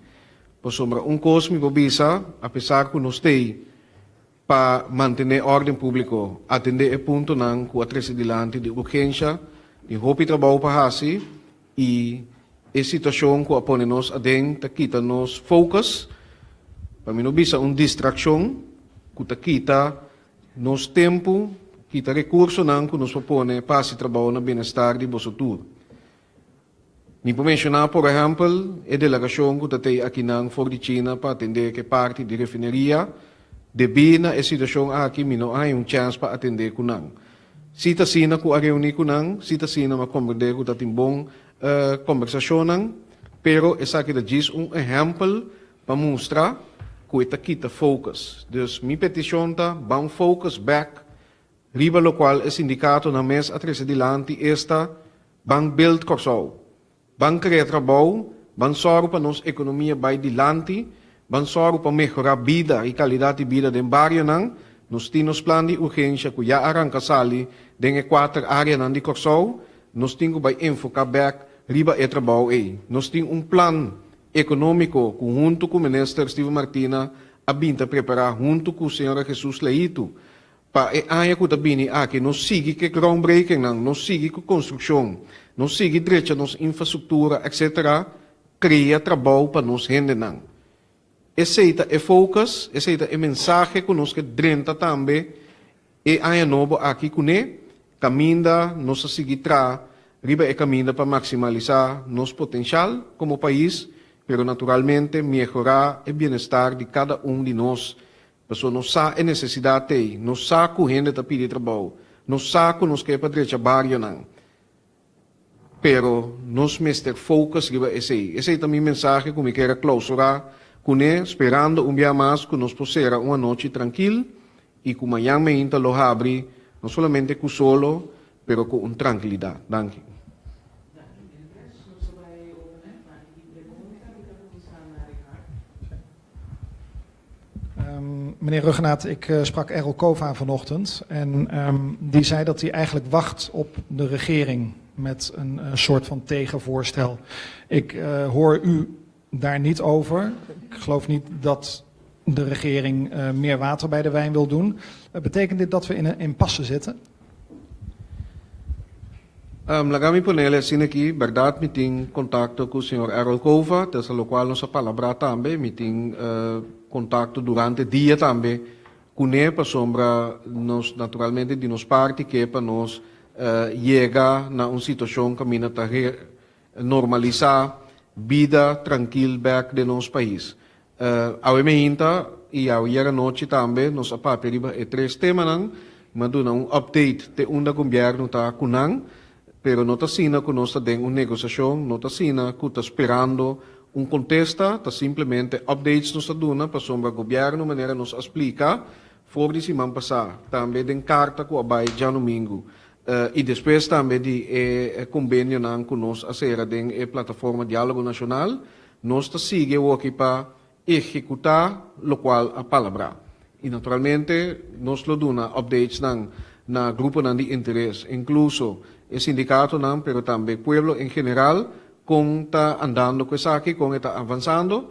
Pasobra un kos mi por bisa, apesar ku nos t'ei Pa mantené órden públiko, atendé e puntonan ku a trese dilanti di urgensha, tin hopi trabou pa hasi i e situashon ku a pone nos aden ta kita nos focus, pa mi no bisa un distrakshon, ku ta kita nos tempu, kita rekursonan ku nos por pone pa hasi trabou na bienestar di boso tur. Mi por menshoná por ehèmpel e delagashon ku ta tei akinan for di China pa atendé ku e parti di refineria. Debí na e situashon aki mi no a haña un chèns pa atendé ku nan. Si ta asina ku a reuní ku nan, si ta asina mi a komprendé ku ta tin bon kombersashonnan, pero esaki ta djis un ehèmpel pa mustra ku e ta kita focus. Dus mi petishon ta ban focus bèk riba lokual e sindikatonan mes a trese dilanti, esta, Ban build Kòrsou. Ban krea trabou, ban sòru pa nos ekonomia bai dilanti, ban sòru pa mehorá bida i kalidat di bida den barionan. Nos tin nos plan di urgensha ku ya a ranka sali den e kuater áreanan di Kòrsou. Nos tin ku bai enfoká bèk riba e trabou ei. Nos tin un plan ekonómiko ku huntu ku Minister Steven Martina a bin ta prepará huntu ku señora Jesus Leito. Pa e aña ku ta bini aki nos sigui ku e groundbreakingnan, nos sigui ku konstrukshon, nos sigui drecha nos infrastruktura etc. Krea trabou pa nos hendenan. Esei ta e focus, esei ta e mensahe ku nos ke drenta tambe e aña nobo aki kuné, kaminda nos ta sigui traha riba e kaminda pa maksimalisá nos potenshal komo pais, pero naturalmente mehorá e bienestar di kada un di nos. Pasobra nos sa e nesesidat ei, nos sa ku hende ta pidi trabou, nos sa ku nos ke pa drecha barionan, pero nos mester focus riba esei. Esei ta mi mensahe ku mi kier a klausurá kuné, sperando un bia mas ku nos por sera un anochi trankil i ku mañan meinta lo habri no solamente ku solo, pero ku un trankilidat. Danki. Danki, Andres. Nos a bai open e parti di pregunta. Mi ta kuminsá na Richard. Meneer Rhuggenaath, ik sprak Errol Kova vanochtend en die zei dat hij eigenlijk wacht op de regering met een soort van tegenvoorstel. Ik hoor u daar niet over. Ik geloof niet dat de regering meer water bij de wijn wil doen. Betekent dit dat we in een impasse zitten? Laga mi ponele asina aki, bèrdat mi tin kontakto ku señor Errol Cova, ta esa lokual nos a palabrá tambe, mi tin kontakto durante dia tambe kuné pasobra nos naturalmente di nos parti ke pa nos yega na un situashon kaminda ta normalisá. bida trankil bèk den nos pais. Awe meinta i ayer anochi tambe nos a papia riba e tres temanan. Mi a duna un update te unda gobièrnu ta ku nan, pero no ta asina ku nos ta den un negosiashon, no ta asina ku ta sperando un kontesta, ta simplemente updates nos ta duna pasobra gobièrnu manera nos a splika for di siman pasá, tambe den karta ku a bai djanumingu i despues tambe di e kombenionan ku nos a sera den e plataforma Diálogo Nashonal, Nos ta sigui awoki pa ehekutá lokual a palabrá. I naturalmente nos lo duna updatesnan na gruponan di interes, inkluso e sindikatonan pero tambe pueblo en general kon ta andando ku esaki, kon e ta avansando.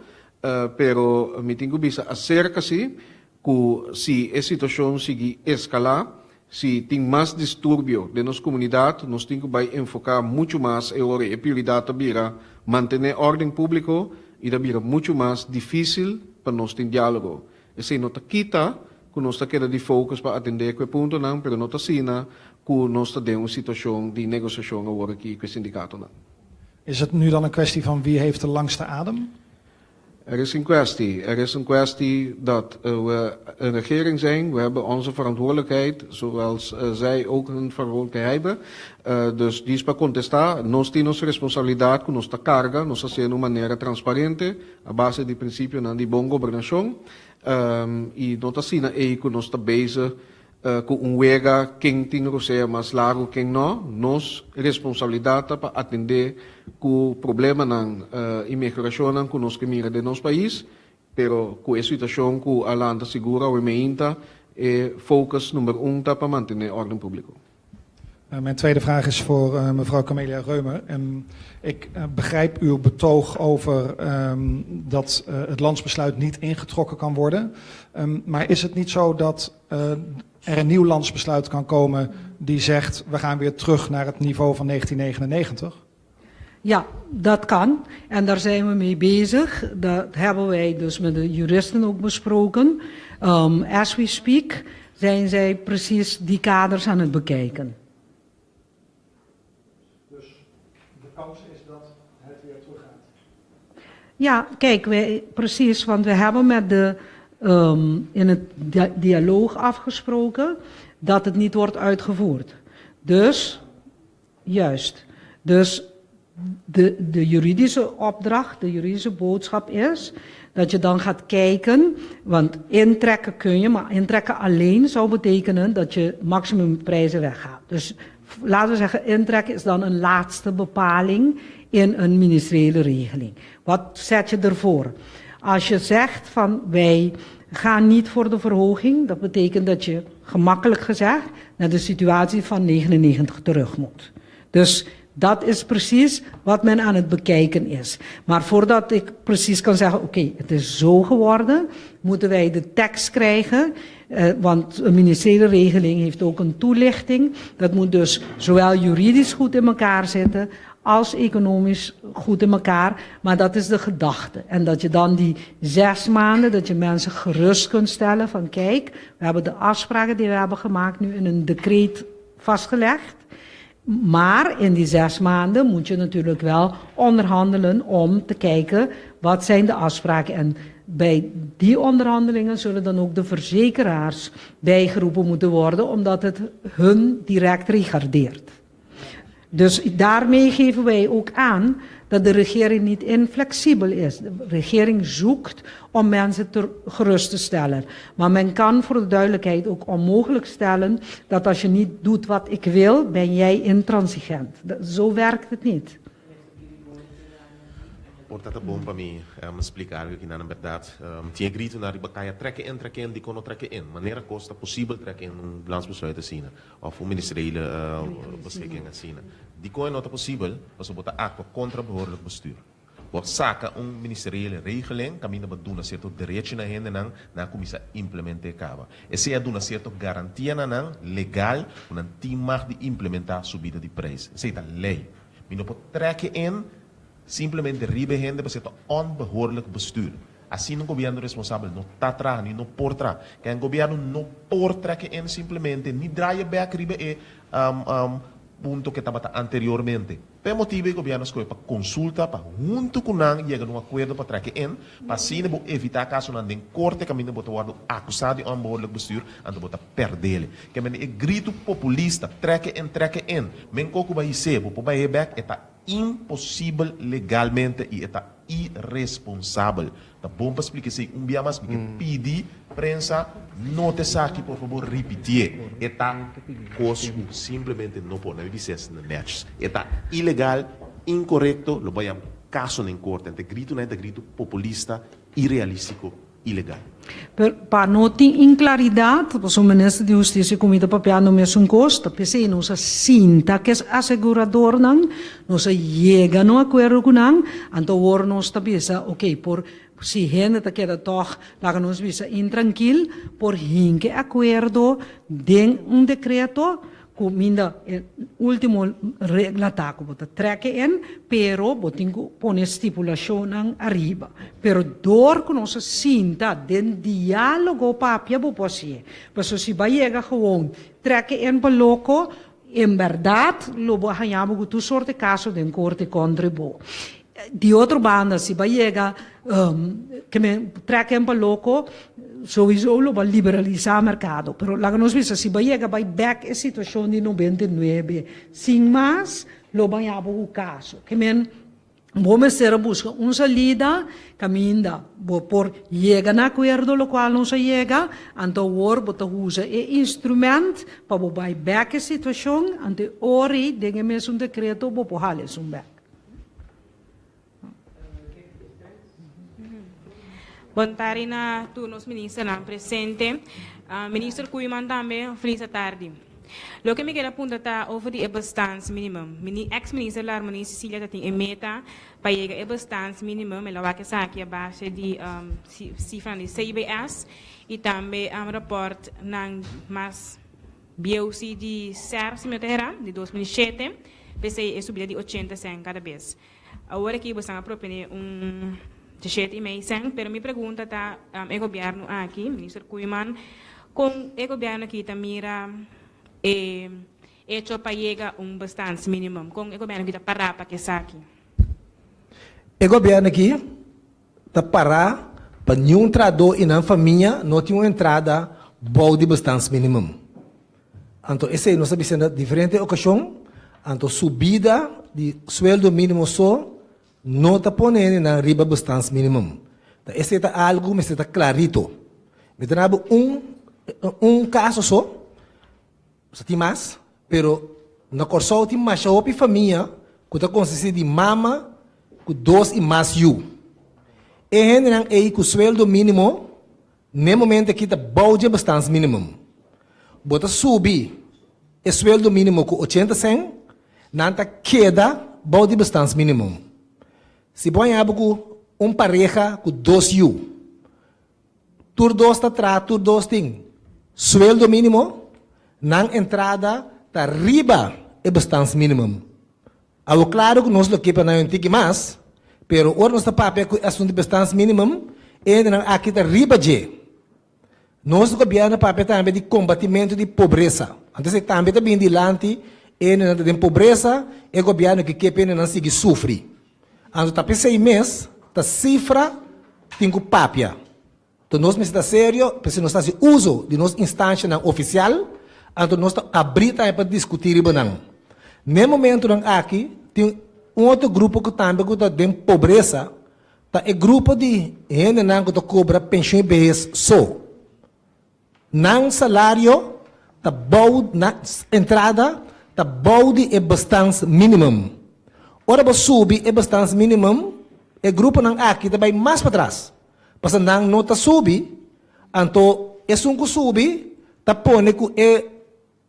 Pero mi tin ku bisa aserka si ku si e situashon sigui eskalá, si tin mas disturbio den nos komunidat, nos tin ku bai enfoká muchu mas e ora e prioridat ta bira mantené órden públiko i ta bira muchu mas difísil pa nos tin diálogo. Esei no ta kita ku nos ta keda di focus pa atendé ku e puntonan, pero no ta asina ku nos ta den un situashon di negosiashon awor aki ku e sindikatonan. Is het nu dan een kwestie van wie heeft de langste adem? Er is een kwestie. Er is een kwestie dat we een regering zijn. We hebben onze verantwoordelijkheid, zoals zij ook hun verantwoordelijkheid hebben. Dus die is pa contesta. Nos tin nos responsabilidad cu nos ta carga. Nos ta haciendo un manera transparente, a base di principionan di bon gobernacion. Y no ta asina ey cu nos ta bezig Ku un wega ken tin rosea mas largu ken no, nos responsabilidat ta pa atendé ku problemanan i mehorashonnan ku nos ke mira den nos pais, pero ku e situashon ku a lanta sigur awe meinta, e focus number un ta pa mantené órden públiko. Mijn tweede vraag is voor mevrouw Camelia Reumer. Ik begrijp uw betoog over dat het landsbesluit niet ingetrokken kan worden. Maar is het niet zo dat er een nieuw landsbesluit kan komen die zegt: we gaan weer terug naar het niveau van 1999? Ja, dat kan. En daar zijn we mee bezig. Dat hebben wij dus met de juristen ook besproken. As we speak zijn zij precies die kaders aan het bekijken. Dus de kans is dat het weer teruggaat? Ja, kijk, wij, precies, want we hebben met de, in het dialoog afgesproken dat het niet wordt uitgevoerd. Dus, juist. Dus de juridische opdracht, de juridische boodschap is dat je dan gaat kijken, want intrekken kun je, maar intrekken alleen zou betekenen dat je maximumprijzen weggaat. Dus laten we zeggen, intrekken is dan een laatste bepaling in een ministeriële regeling. Wat zet je ervoor? Als je zegt van wij gaan niet voor de verhoging, dat betekent dat je gemakkelijk gezegd naar de situatie van 99 terug moet. Dus dat is precies wat men aan het bekijken is. Maar voordat ik precies kan zeggen, oké, het is zo geworden, moeten wij de tekst krijgen. Want een ministeriële regeling heeft ook een toelichting. Dat moet dus zowel juridisch goed in elkaar zitten als economisch goed in elkaar. Maar dat is de gedachte. En dat je dan die 6 maanden, dat je mensen gerust kunt stellen van kijk, we hebben de afspraken die we hebben gemaakt nu in een decreet vastgelegd. Maar in die 6 maanden moet je natuurlijk wel onderhandelen om te kijken wat zijn de afspraken. En bij die onderhandelingen zullen dan ook de verzekeraars bijgeroepen moeten worden, omdat het hun direct regardeert. Dus daarmee geven wij ook aan dat de regering niet inflexibel is. De regering zoekt om mensen gerust te stellen. Maar men kan voor de duidelijkheid ook onmogelijk stellen dat als je niet doet wat ik wil, ben jij intransigent. Zo werkt het niet. Por ta ta bon pa mi splika algu aki nan. En bèrdat tin e gritonan riba kaya trek e in, trek e in, dikon no trek e in? Manera kos ta posibel trek in un landsbesluit asina òf un ministeriële beschikking asina? Dikon e no ta posibel? Pasobra bo ta aktua kontra behoorlijk bestuur. Bo a saka un ministeriële regeling kaminda bo a duna sierto derechi na hendenan, nan a kuminsá implement'é kaba. Esei a duna sierto garantia na nan legal ku nan tin mag di implementá subida di preis. Esei ta lei. Mi no por trek e in Simplemente riba e hende pasobra ta onbehoorlijk bestuur. Asina un gobierno responsabel no ta traha ni no por traha. Ken gobierno no por trek e in simplemente ni draai e bek riba e. punto ku e tabata anteriormente. Pa e motibu ei gobièrnu a skohe pa konsulta pa huntu ku nan yega na un akuerdo pa trek e in, pa asina bo evitá kasonan den korte kaminda bo ta wòrdu akusá di onbehoorlijk bestuur, anto bo ta pèrdele. Ke mende e gritu populista trek e in, trek e in, men koko bai his'é, bo por bai bèk, e ta imposibel legalmente i e ta iresponsabel. Ta bon pa splika esei un bia mas, mi ke pidi prensa nota esaki por fabor ripitié. E ta kos ku simplemente no por, na mi bisa esei na nètjes. E ta ilegal, inkorekto, lo bai haña kaso den korte. Anto e gritunan e ta gritu populista, irealístiko, ilegal. Pero pa no tin inklaridat, pasobra Minister di Hustisia ku mi ta papiando mesun kos, ta p'esei nos a sinta ku es aseguradornan, nos a yega na un akuerdo ku nan, anto awor nos ta bisa, oke, por si hende ta keda tòg, laga nos bisa intrankil, por hinka e akuerdo den un dekreto, Ku minda e ultimo regla ta ku bo ta trek e en, pero bo tin ku pone stipulashonnan ariba. Pero dor ku nos a sinta den diálogo papia bo por hasié. Pasobra si bo a yega gewoon trek e en pa loko, en bèrdat lo bo a haña bo ku tur sorte kaso den korte kontra bo. Di otro banda si bo a yega ke men trek en pa loko souiso lo bo a liberalisa merkado pero laga nos bisa si bo a yega bai bek e situacion di 99 sin mas lo bo a haña bo ku kaso ke men bo mester a buska un salida kaminda bo por yega na akuerdo lokual nos a yega anto awor bo ta usa e instrument pa bo bai bek e situacion anto e ora ei den e mesun dekreto bo por hala esun bek. Bon tardi na tur nos ministernan presente. Minister Koeiman tambe, un felis atardi. Loke mi kier a puntra ta over di e bestaansminimum. Ex minister Larmonie Cecilia ta tin e meta pa yega e bestaansminimum, el a wak esaki a base di sifranan di CBS y tambe rapòrtnan mas Bieu si di ser, si mi no ta hera, di 2007, p'esei e subida di 80 sèn kada bes. Awor aki bosan a proponé un diesshete i mei sèn, pero mi pregunta ta e gobièrnu aki, Minister Koeiman, kon e gobièrnu aki ta mira e echo pa yega un bestaansminimum? Kon e gobièrnu aki ta pará pa esaki? E gobièrnu aki ta pará pa niun trahadó i nan famia no tin un entrada bou di bestaansminimum. Anto esei nos a bisa na diferente okashon, anto subida di sueldo mínimo so no ta pone hendenan riba bestaansminimum. Ta esei ta algu ku mester ta klarito. Mi ta nabo un un kaso so, sa tin mas, pero na Kòrsou tin masha hopi famia ku ta konsistí di mama ku dos i mas yu. E hendenan ei ku sueldo mínimo n'e momento aki ta bou dje bestaansminimum. Bo ta subi e sueldo mínimo ku 80 sèn, nan ta keda bou di bestaansminimum. Si bo haña bo ku un pareha ku dos yu, Tur dos ta traha, tur dos tin sueldo mínimo, nan entrada ta riba e bestaansminimum. Awor klaro ku nos lo ke pa nan un tiki mas, pero ora nos ta papia ku e asuntu di bestaansminimum, e hendenan aki ta riba dje. Nos gobièrnu a papia tambe di kombatimentu di pobresa. Anto esei tambe ta bini dilanti, e hendenan ta den pobresa, e gobièrnu ke ke pa e hendenan sigui sufri. Anto ta p'esei mes ta sifra tin ku papia. Anto nos mester ta serio, p'esei nos ta hasi uso di nos instanshanan ofisial, anto nos ta abrí tambe pa diskutí riba nan. N'e momentunan aki tin un otro grupo ku tambe ku ta den pobresa, ta e grupo di hendenan ku ta kobra penshun i behes so. Nan salario ta bou, nan entrada ta bou di e bestaansminimum. Ora bo subi e bestaansminimum, e gruponan aki ta bai mas patras, pasobra nan no ta subi, anto esun ku subi ta pone ku e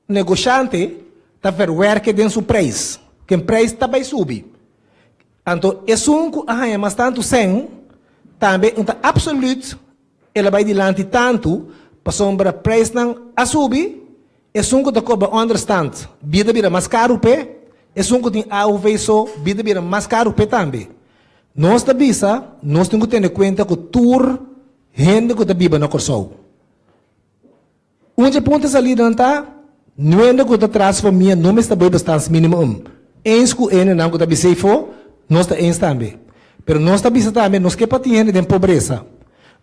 Negoshante ta verwerke den su prijs, ken prijs ta bai subi. Anto esun ku a haña mas tantu sèn, tambe un ta absoluut el a bai dilanti tantu, pasobra prijsnan a subi, esun ku ta kobra onderstand, bida bira mas karu p'e, esun ku tin AOV so, bida bira mas karu p'e tambe. Nos ta bisa, nos tin ku tene kuenta ku tur hende ku ta biba na Kòrsou. Un dje punto di salidanan ta, Nuende ku ta tras famia no mester bai bestaansminimum. Eens ku hendenan ku ta bisa eifó, nos ta eens tambe. Pero nos ta bisa tambe nos ke pa tin hende den pobresa.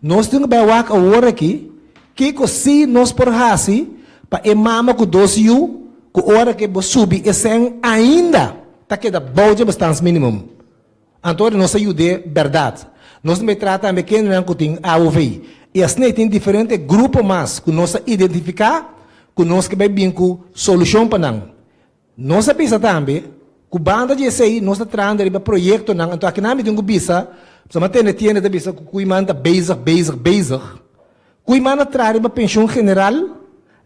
Nos tin ku bai wak awor aki kiko si nos por hasi pa e mama ku dos yu ku ora ke bo subi e sèn ainda ta keda bou dje bestaansminimum. Anto ora nos a yud'é bèrdat. Nos ta bai traha tambe kendenan ku tin AOV. I asina ei tin diferente grupo mas ku nos a identifiká ku nos ke bai bin ku solushon pa nan. Nos a bisa tambe ku banda di esei nos ta trahando riba proyektonan. Anto akinan mi tin ku bisa, pasobra mi a tende tiende ta bisa ku Koeiman ta bezig, bezig, bezig. Koeiman a traha riba penshun general,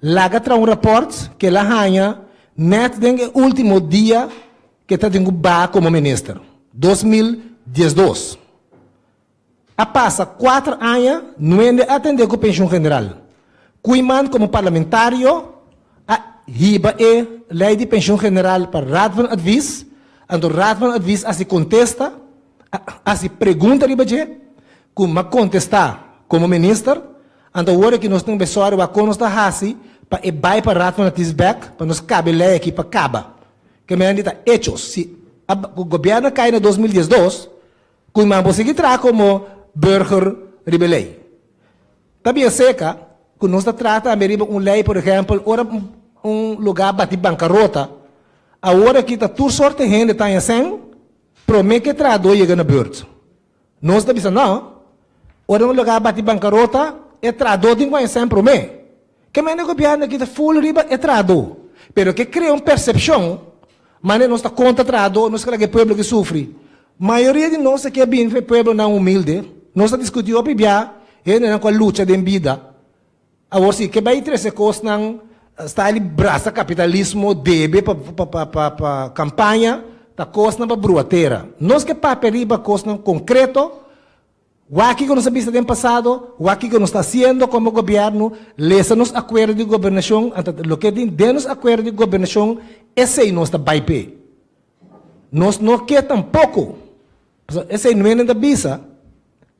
laga traha un rapòrt ku el a haña nèt den e último dia ke ta tin ku baha komo minister, 2012. A pasa kuater aña nuende a atendé ku penshun general. Koeiman komo parlamentario a hiba e lei di penshun general pa Raad van Advies, anto Raad van Advies a hasi kontesta, a hasi pregunta riba dje, ku m'a kontestá komo minister, anto awor aki nos tin besòri wak kon nos ta hasi pa e bai pa Raad van Advies bèk pa nos kaba e lei aki pa kaba. Ke men di ta hechos. Si a ku gobièrnu a kai na 2012, ku nan por sigui traha komo burger riba e lei. Ta bien seka ku nos ta traha tambe riba un lei, por ehèmpel, ora un lugá bati bankarota, awor aki ta tur sorte hende ta haña sèn promé ku e trahadó yega na bùrt. Nos ta bisa no, ora un lugá bati bankarota, e trahadó tin ku haña sèn promé. Ke mende gobièrnu aki ta ful riba e trahadó, pero ke krea un persepshon manera nos ta kontra trahadó, nos ke laga e pueblo aki sufri. Mayoria di nos aki a bini for e pueblonan humilde, nos a diskutí hopi bia hendenan ku a lucha den bida. Awor si ke bai trese kosnan style di brasa kapitalismo, debe pa pa pa pa kampaña, ta kosnan pa brua tera. Nos ke papia riba kosnan konkreto. Wak kiko nos a bisa den pasado, wak kiko nos ta hasiendo komo gobièrnu, lesa nos akuerdo di gobernashon, anto loke tin den nos akuerdo di gobernashon, esei nos ta bai p'e. Nos no ke tampoko, pasobra esei nuenen ta bisa,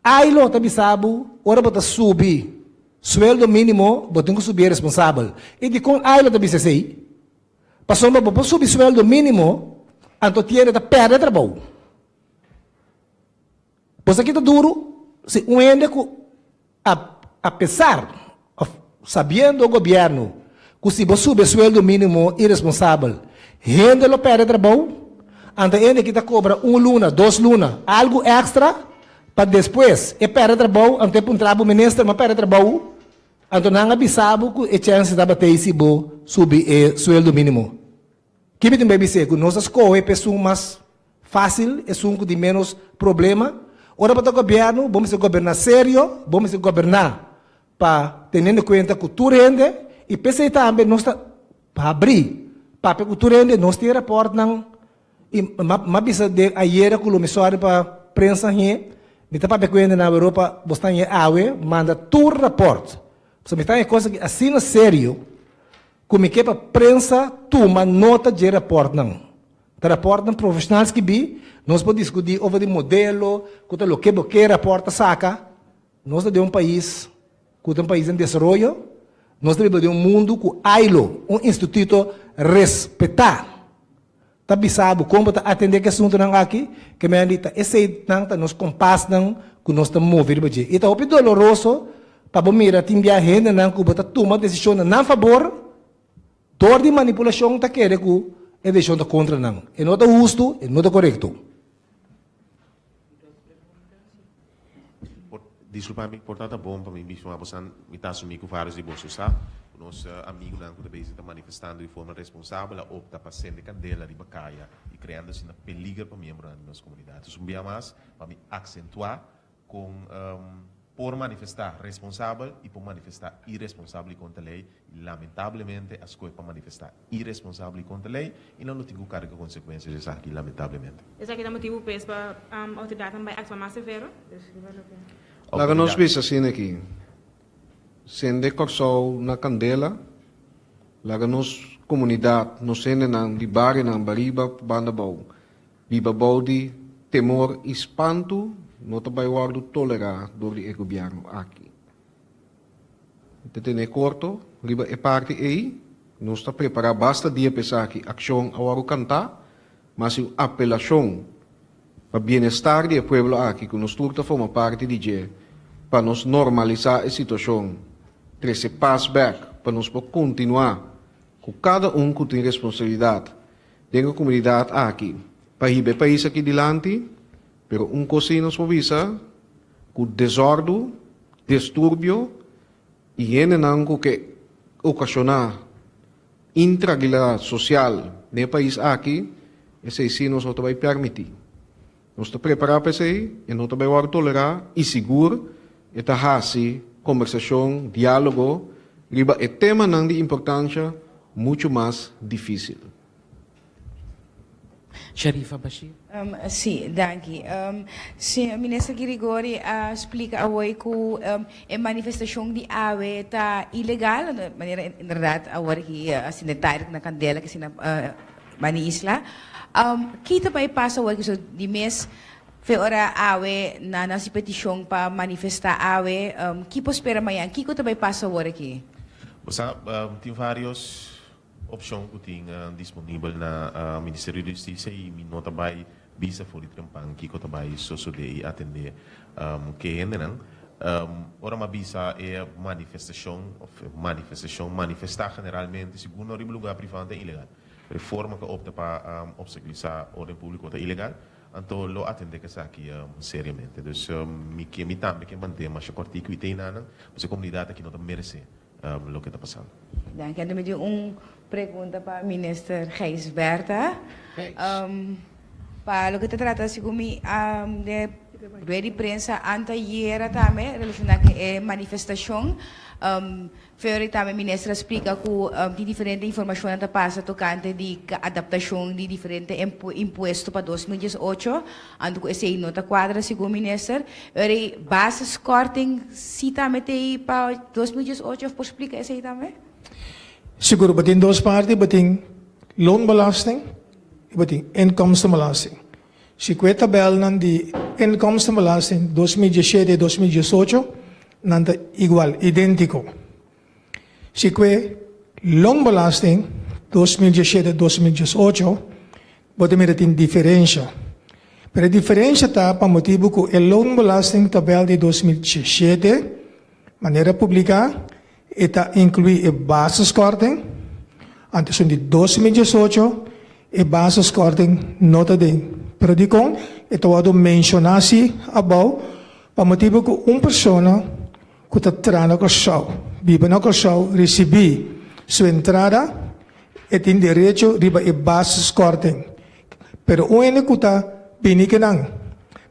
Ailo ta bisa bo ora bo ta subi sueldo mínimo, bo tin ku subi e responsabel. I dikon Ailo ta bisa esei? Pasobra bo por subi sueldo mínimo, anto tiende ta pèrdè trabou. Pues aki ta duru si un hende ku a apesar of sabiendo gobierno ku si bo subi e sueldo minimo iresponsabel hende lo perde trabou, anto e hende aki ta kobra un luna, dos luna, algu extra pa despues e perde trabou anto e puntra bo minister mi a perde trabou anto nan a bisa bo ku e chèns tabata ei si bo subi e sueldo minimo. Ki mi tin bai bis'é? Ku nos a skohe pa esun mas fásil, esun ku tin ménos problema. Ora bo ta gobièrnu, bo mester goberná serio, bo mester goberná pa teniendo kuenta ku tur hende i p'esei tambe nos ta habrí papia ku tur hende, nos tin rapòrtnan i m'a bisa den ayera ku lo mi sòri pa prensa h'e, mi ta papia ku hende na Europa, bo sta h'e awe, manda tur rapòrt. Pasobra mi ta h'e kos aki asina serio. Ku mi ke pa prensa tuma nota dje rapòrtnan. Ta rapòrtnan profeshonal skibí, nos por diskutí over di modelo, ku ta loke bo ke rapòrt ta saka. Nos ta den un pais ku ta un pais den desaroyo, nos ta biba den un mundu ku ILO, un instituto respetá, ta bisa bo kon bo ta atendé ku e asuntunan aki, ke men di ta eseinan ta nos kompasnan ku nos ta move riba dje. I ta hopi doloroso pa bo mira tin bia hendenan ku bo ta tuma desishon na nan fabor, dor di manipulashon ta kere ku e desishon ta kontra nan. E no ta hustu, e no ta korekto. Por disculpa mi, por ta ta bon pa mi bisa un bosan, mi ta asumi cu varios di boso sa, cu nos amigunan cu ta bezig ta manifestando di forma responsabel a opta pa sende candela riba caya y creando asina peliger pa miembronan di nos comunidad. Dus un bia mas pa mi accentua con por manifesta responsabel y por manifesta iresponsabel y contra ley y lamentablemente a scoge pa manifesta iresponsabel y contra ley y nan lo tin cu carga consecuencias di esaki lamentablemente. Esaki ta motibu pues pa autoridadnan bai actua mas severo? Laga nos bisa asina aki, Sende Kòrsou na kandela, laga nos komunidat, nos hendenan di barionan bariba banda bou, Biba bou di temor i spantu no ta bai wòrdu tolerá dor di e gobièrnu aki. Mi ta tene korto riba e parti ei. Nos ta prepará basta dia pa esaki. Akshon a wòrdu kantá, ma si un apelashon pa bienestar di e pueblo aki ku nos tur ta forma parti di dje, pa nos normalisá e situashon, trese pas bèk pa nos por kontinuá ku kada un ku tin responsabilidat den e komunidat aki pa hiba e pais aki dilanti. Pero un kos sí nos por bisa, ku desòrdu, disturbio i hendenan ku ke okashoná intrankilidat sosial den e pais aki, esei sí nos no ta bai pèrmití. Nos ta prepará pa esei, e no ta bai wòrdu tolerá i sigur e ta hasi kombersashon, diálogo riba e temanan di importansha muchu mas difísil. Sharifa Bashir. Sí, danki. Sí, Minister Girigori a splika awor ku e manifestashon di awe ta ilegal, manera inderdat awor aki asina tarik na kandela ki asina bani isla. Ki ta bai pasa awor ki so di mes fe ora awe nan hasi petishon pa manifestá awe, ki por spera mañan? Kiko ta bai pasa awor aki? Bo sa, tin vários Opshon ku tin disponibel na Ministerio di Hustisia i mi no ta bai bisa for di trempan kiko ta bai sosodé i atendé ku e hendenan. Ora mi a bisa e manifestashon òf e manifestashon, manifestá generalmente sigur no riba lugá privá ta ilegal. Pero e forma ku a opta pa opstakulisá órden públiko ta ilegal, anto lo atendé ku esaki seriamente. Dus mi ke mi tambe ke mant'é masha kòrtiku i teinanan, pasobra e komunidat aki no ta meresé loke ta pasando. Danki. Anto mi tin un pregunta pa Minister Gijsbertha. Pa loke ta trata segun mi de rueda di prensa anteayera tambe relaciona cu e manifestacion. Feori tambe Minister a splica cu tin diferente informacionnan ta pasa tocante di adaptacion di diferente impuesto pa 2018. Anto ku esei no ta kuadra segun minister. Ora e basiskorting si tambe ta ei pa 2018 of por splika esei tambe? Sigur, bo tin dos parti, bo tin loonbelasting i bo tin inkomstenbelasting. Si ku e tabelnan di inkomstenbelasting 2017 i 2018 nan ta igual, idéntiko. Si ku e loonbelasting 2017 2018 Bo ta mira tin diferensha. Pero e diferensha ta pa motibu ku e loonbelasting tabel di 2017, manera publiká, e ta inkluí e basiskorting, anto esun di 2018 e basiskorting no ta den. Pero dikon e ta wòrdu menshoná si abou? Pa motibu ku un persona ku ta traha na Kòrsou, biba na Kòrsou, risibí su entrada, E tin derecho riba e basiskorting. Pero un hende ku ta bini ke nan,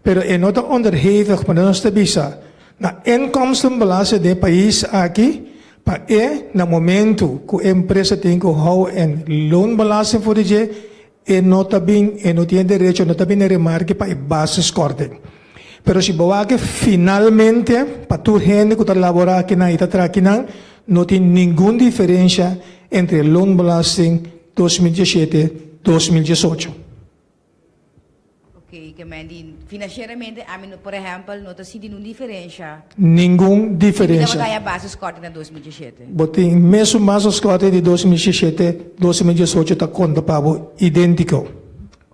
pero e no ta onderhevig pa nos ta bisa na inkomstenbelasting den e pais aki pa e na momento ku e empresa tin ku hou en loonbelasting for di dje, e no ta bin, e no tin e derecho, no ta bin na remarke pa e basiskorting. Pero si bo wak finalmente pa tur hende ku ta laborá akinan i ta traha akinan, no tin ningun diferensha entre loonbelasting 2017, 2018. Oké, ke men di finansieramente ami no, por ehèmpel, no ta sinti nun diferensha. Ningun diferensha. Mi tabata haña basiskorting na 2017. Bo tin mesun basiskorting di 2017, 2018 ta konta pa bo idéntiko.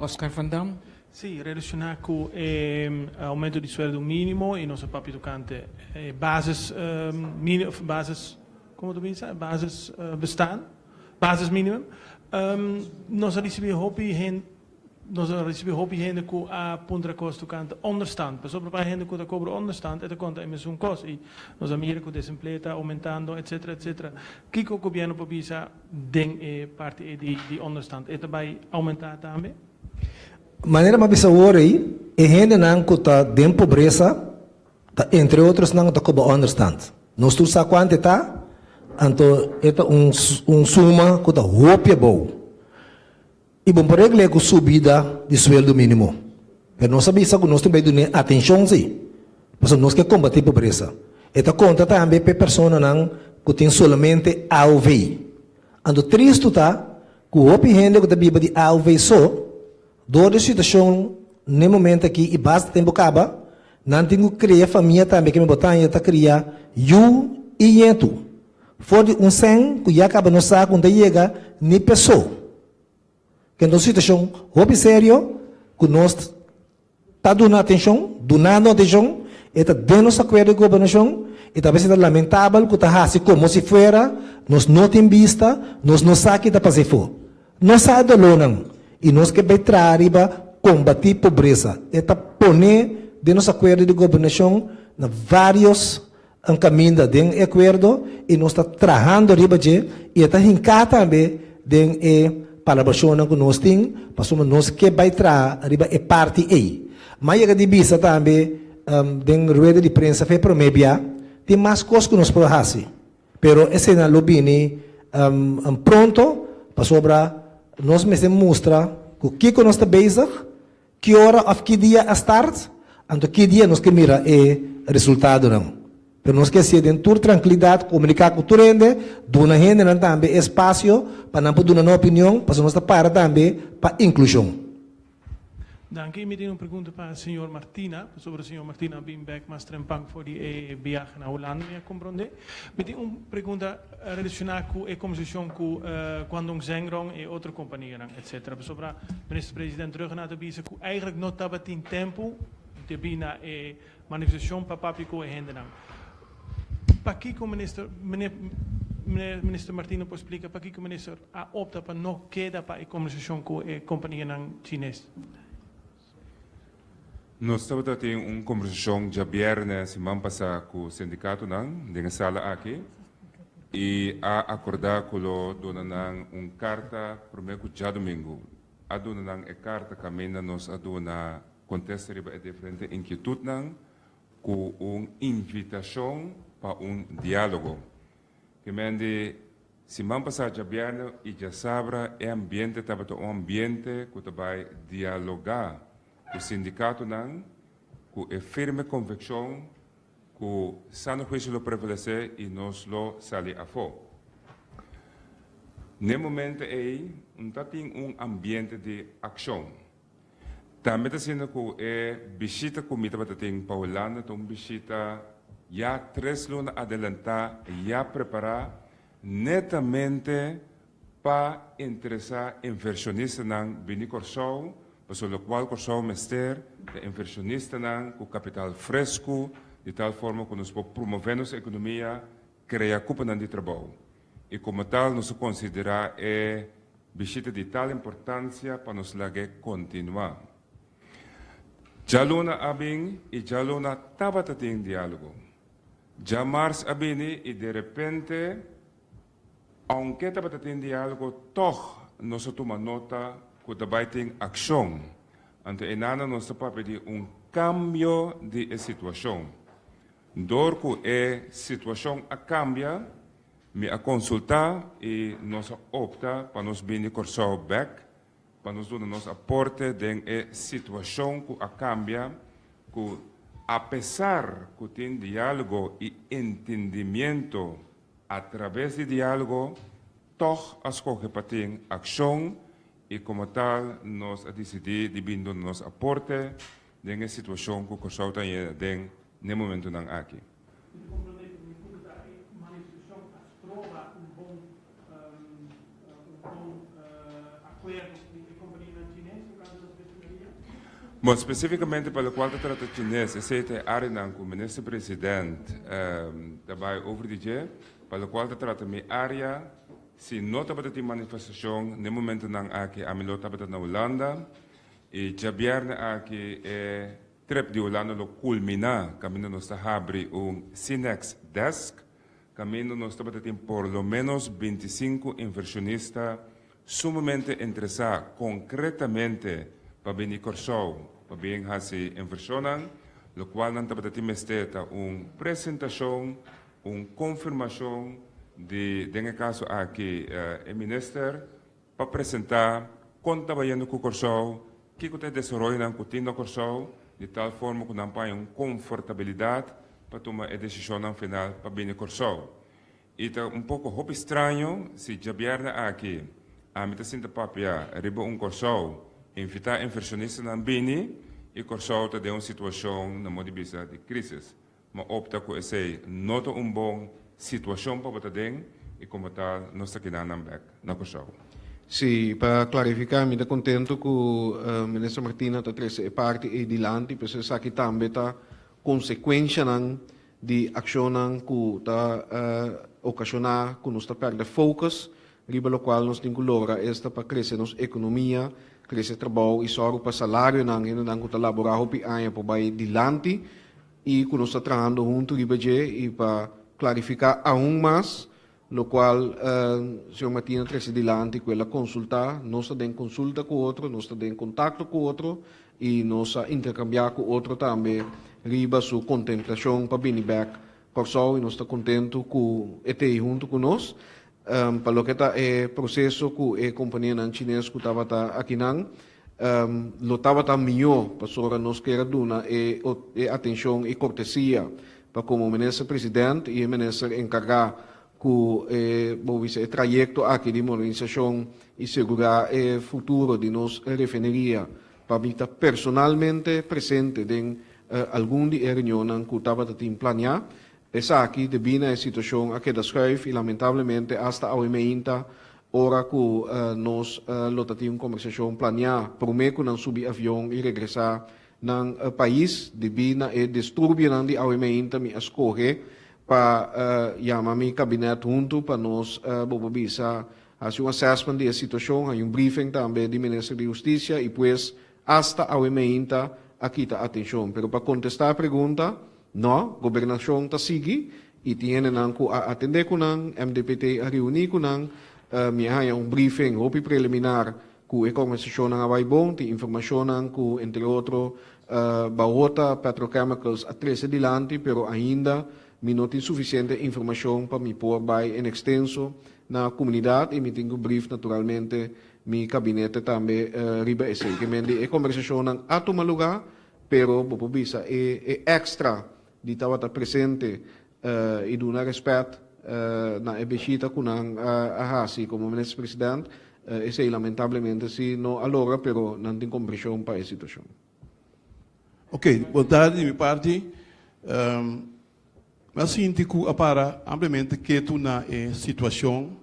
Oscar van Dam. Sí, relashoná ku e oumento di sueldo mínimo i nos a papia tokante e basis mínimo, basis, komo ta bisa? Basis bestaan, basis minimum. Nos a risibí hopi hende, nos a risibí hopi hende ku a puntra kos tokante onderstand. Pasobra pa hende ku ta kobra onderstand e ta konta e mesun kos i nos a mira ku desempleo ta oumentando etcetera etcetera. Kiko gobièrnu por bisa den e parti ei di onderstand? E ta bai oumentá tambe? Manera mi a bisa awor ei, e hendenan ku ta den pobresa ta entre otro esnan ku ta koba ònderstant. Nos tur sa kuantu e ta, anto e ta un un suma ku ta hopi abou. I bo por regl'é ku subida di sueldo mínimo. Pero nos a bisa ku nos tin bai dun'é atenshon sí, pasobra nos ke kombatí pobresa. E ta konta tambe pa e personanan ku tin solamente AOV. Anto tristu ta ku hopi hende ku ta biba di AOV so, dor di situashon n'e momento aki i basta tempu kaba, nan tin ku kria famia tambe keme bo taña ta kria yu i ñetu. For di un sèn ku ya kaba nos sa ku no ta yega ni peso. Ke ta un situashon hopi serio ku nos ta duna atenshon, dunando atenshon, e ta den nos akuerdo di gobernashon i ta bes e ta lamentabel ku ta hasi komo si fuera nos no tin bista, nos no sa ki ta pasa efo. Nos sa e dolónan i nos ke bai traha riba kombatí pobresa. E ta pone den nos akuerdo di gobernashon na vários kaminda den e akuerdo i nos ta trahando riba dje i e ta hinká tambe den e palabrashonnan ku nos tin pasobra nos ke bai traha riba e parti ei. M'a yega di bisa tambe den rueda di prensa fe promé bia, tin mas kos ku nos por hasi, pero eseinan lo bini pronto pasobra nos mester mustra ku kiko nos ta bezig. Ki ora òf ki dia a start, anto ki dia nos ke mira e resultadonan. Pero nos ke hasié den tur trankilidat, komuniká ku tur hende, duna hendenan tambe espasio pa nan por duna nan opinion, pasobra nos ta para tambe pa inklushon. Danki. Mi tin un pregunta pa señor Martina, pasobra señor Martina a bin bek mas trempan for di e biahe na Hulanda, mi a komprondé. Mi tin un pregunta relashoná ku e kombersashon ku Guangdong Zhengrong i otro kompanianan, etcetera. Pasobra Minister President Rhuggenaath a bisa ku eigenlijk no tabatin tempu debí na e manifestashon pa papia ku e hendenan. Pakiko Minister, meneer Minister Martina por splika pakiko Minister a opta pa no keda pa e kombersashon ku e kompanianan Chines? Nos tabata tin un kombersashon djabièrnè siman pasá ku sindikatonan den e sala aki i a akordá ku lo duna nan un karta promé ku djadumingu. A duna nan e karta kaminda nos a duna kontesta riba e diferente inkietutnan ku un invitashon pa un diálogo. Kimendi, siman pasá djabièrnè i djasabra e ambiente tabata un ambiente ku ta bai dialogá ku sindikatonan ku e firme konvikshon ku sano huisio lo prevalesé i nos lo sali afó. N'e momento ei no ta tin un ambiente di akshon. Tambe ta siendo ku e bishita ku mi tabata tin pa Hulanda ta un bishita ya tres luna adelantá, ya prepará netamente pa interesá invershonistanan bini Kòrsou, pasobra lokual Kòrsou mester ta invershonistanan ku kapital fresku di tal forma ku nos por promové nos ekonomia, krea kuponan di trabou. I komo tal nos a konsiderá e bishita di tal importansia pa nos lag'é kontinuá. Djaluna a bin i djaluna tabata tin diálogo. Djamars a bini i derepente, ounke tabata tin diálogo, tòg nos a tuma nota ku ta bai tin akshon. Anto einanda nos ta papia di un kambio di e situashon. Dor ku e situashon a kambia, mi a konsultá i nos a opta pa nos bini Kòrsou bèk pa nos duna nos aporte den e situashon ku a kambia, ku apesar ku tin diálogo i entendimiento atraves di diálogo, tòg a skohe pa tin akshon i komo tal nos a disidí di bini duna nos aporte den e situashon ku Kòrsou ta aden n'e momentunan aki. Mi ta komprondé ku mi punto ta e manifestashon a stroba un bon un bon akuerdo ku e kompanianan chines tokante nos refineria? Bon, spesífikamente pa lokual ta trata chines, esei ta e áreanan ku Minister President ta bai over di dje. Pa lokual ta trata mi área, si no tabata tin manifestashon n'e momentunan aki ami lo tabata na Hulanda i djabièrnè aki e Trip di Hulanda lo kulminá kaminda nos ta habri un Cinex Desk, kaminda nos tabata tin por lo ménos 25 invershonista sumamente interesá konkretamente pa bini Kòrsou pa bin hasi invershonnan, lokual nan tabata tin mester ta un presentashon, un konfirmashon di, den e kaso aki, e minister. Pa presentá kon ta bayendo ku Kòrsou, kiko ta e desaroyonan ku tin na Kòrsou, di tal forma ku nan por haña un konfortabilidat pa tuma e desishonnan final pa bini Kòrsou. I ta un poko hopi straño si djabièrnè aki ami ta sinta papia riba un Kòrsou invitá invershonistanan bini i Kòrsou ta den un situashon, na modo di bisa, di krísis. Ma opta ku esei no ta un bon. situashon pa bo ta den i komo ta nos ta keda nan bèk na Kòrsou. Sí, pa klarifiká, mi ta kontentu ku Minister Martina ta trese e parti ei dilanti, pasobra esaki tambe ta konsekuenshanan di akshonnan ku ta okashoná ku nos ta pèrdè focus riba lokual nos tin ku logra, esta pa krese nos ekonomia, krese trabou i sòru pa salarionan, hendenan ku ta laborá hopi aña por bai dilanti i ku nos ta trahando huntu riba dje i pa klarifiká aun mas lokual señor Martina trese dilanti ku el a konsultá, nos ta den konsulta ku otro, nos ta den kontakto ku otro i nos a interkambiá ku otro tambe riba su kontemplashon pa bini bèk Kòrsou i nos ta kontentu ku e t'ei huntu ku nos. Pa loke ta e proseso ku e kompanianan chines ku tabata akinan, lo tabata mihó pasobra nos kier a duna e e atenshon i kortesia pa komo Minister President i e Minister enkargá ku e bo bisa e trayekto aki di modernisashon i segurá e futuro di nos refineria pa mi ta personalmente presente den algun di e reunionnan ku tabata tin planiá. Esaki debí na e situashon a keda schuif i lamentablemente asta awe meinta ora ku nos lo ta tin un kombersashon planiá promé ku nan subi avion i regresá nan pais. Debí na e disturbionan di awe meinta mi a skohe pa yama mi kabinèt huntu pa nos bo por bisa hasi un assessment di e situashon, haña un briefing tambe di Minister di Hustisia i pues asta awe meinta a kita atenshon. Pero pa kontestá e pregunta, No, gobernashon ta sigui i tin hendenan ku a atendé ku nan, MDPT a reuní ku nan, mi a haña un briefing hopi preliminar ku e kòmbersashonnan a bai bon, tin informashonnan ku entre otro Bawota Petrochemicals a trese dilanti, pero ainda mi no tin sufisiente informashon pa mi por bai en ekstenso na komunidat i mi tin ku brief naturalmente mi kabinete tambe riba esei. Ke men di e kòmbersashonnan a tuma lugá, Pero bo por bisa e e extra di tabata presente y duna respet na e bishita cu nan a haci como Minister President, esey lamentablemente si no a logra, pero nan tin comprension pa e situacion. Ok, bon tardi di mi parti. Mi a sinti cu a para ampliamente ketu na e situacion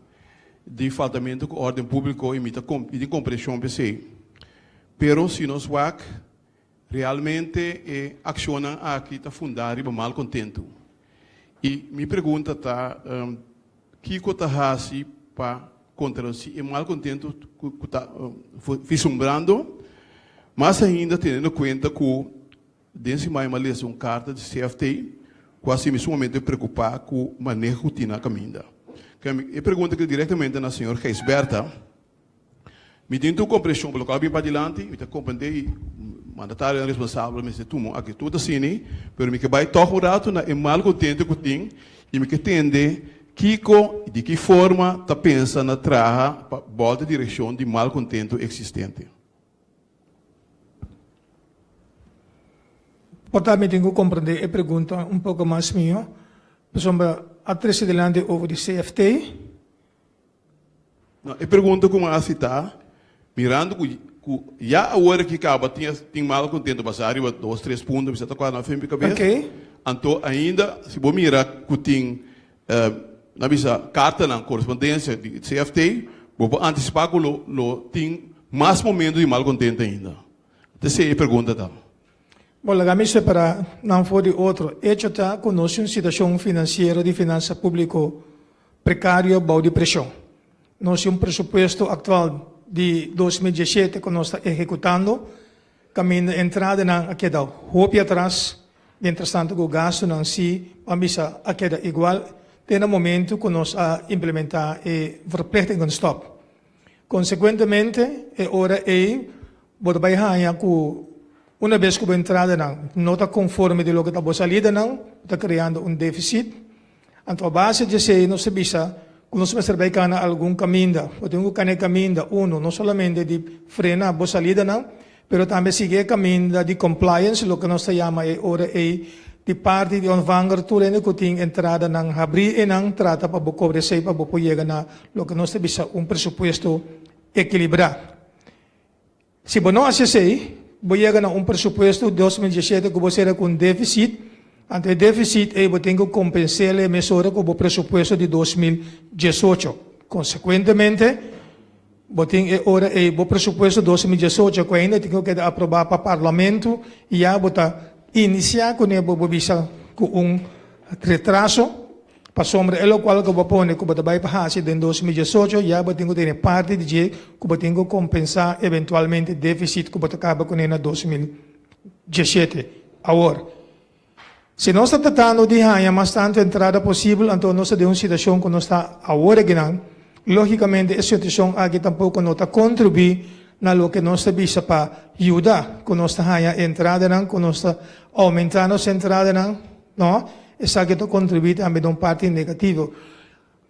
di faltamento cu orden publico y mi ta mi tin comprension p'esey. Pero si nos wak Realmente e accionnan aki ta funda riba malcontento. Y mi pregunta ta, kico ta haci pa contraduci e malcontento cu ta visumbrando? Mas ainda teniendo cuenta cu den siman mi a lesa un carta di CFT cu a haci mi sumamente preocupa cu maneho cu tin na caminda. E pregunta aki directamente na señor Gijsbertha. Mi tin tur kompreshon pa loke a bin padilanti, mi ta komprendé i mandatarionan responsabel mester tuma un aktitut asini, pero mi ke bai tòg un ratu na e malkontento ku tin i mi ke tende kiko i di ki forma ta pensa na traha pa bòlta direkshon di malkontento eksistente. Por ta mi tin ku komprendé e pregunta un poko mas mihó, pasobra a trese dilanti over di CFT. No, e pregunta ku mi a hasi ta, mirando ku ku ya awor aki kaba tin tin malkontento basá riba dos tres punto mi sa ta kuadra na fin mi kabes. Oké. Anto ainda si bo mira ku tin nan bisa kartanan korespondensia di CFT bo por antisipá ku lo lo tin mas momento di malkontento ainda. Ta esei e pregunta ta. Bon, laga mi separá nan for di otro. Echo ta ku nos tin un situashon finansiero di finansa públiko prekario bou di preshon. Nos tin un presupuesto aktual di 2017 ku nos ta ehekutando, kaminda entradanan a keda hopi atras, mientrastanto ku gastunan si, ban bisa, a keda igual te na momentu ku nos a implementá e verplichtingenstop. Konsekuentemente, e ora ei bo ta bai haña ku una bes ku bo entradanan no ta konforme di loke ta bo salidanan, bo ta kreando un defisit. Anto a base di esei nos ta bisa ku nos mester bai kana algun kaminda. Bo tin ku kana e kaminda, uno, no solamente di frena bo salidanan, pero tambe sigui e kaminda di compliance, loke nos ta yama e ora ei di parti di ontvanger tur hende ku tin entradanan habrí einan trata pa bo kobra esei pa bo por yega na loke nos ta bisa un presupuesto ekilibrá. Si bo no hasi esei, bo yega na un presupuesto 2017 ku bo sera ku un defisit. Anto e deficit ei bo tin ku kompens'el e mesora ku bo presupuesto di 2018. Konsekuentemente, bo tin e ora ei bo presupuesto 2018 ku ainda tin ku keda aprobá pa Parlamento i ya bo ta inisiá kuné bo bo bisa ku un retraso pasobra e lokual ku bo pone ku bo ta bai pa hasi den 2018 ya bo tin ku tene parti di dje ku bo tin ku kompensá eventualmente deficit ku bo ta kaba kuné na 2017. Awor, si nos ta tratando di haña mas tantu entrada posibel, anto nos ta den un situashon ku nos ta awor akinan. Lógikamente e situashon aki tampoko no ta kontribuí na loke nos ta bisa pa yuda ku nos ta haña entradanan, ku nos ta oumentá nos entradanan. No, esaki ta kontribuí tambe den un parti negativo.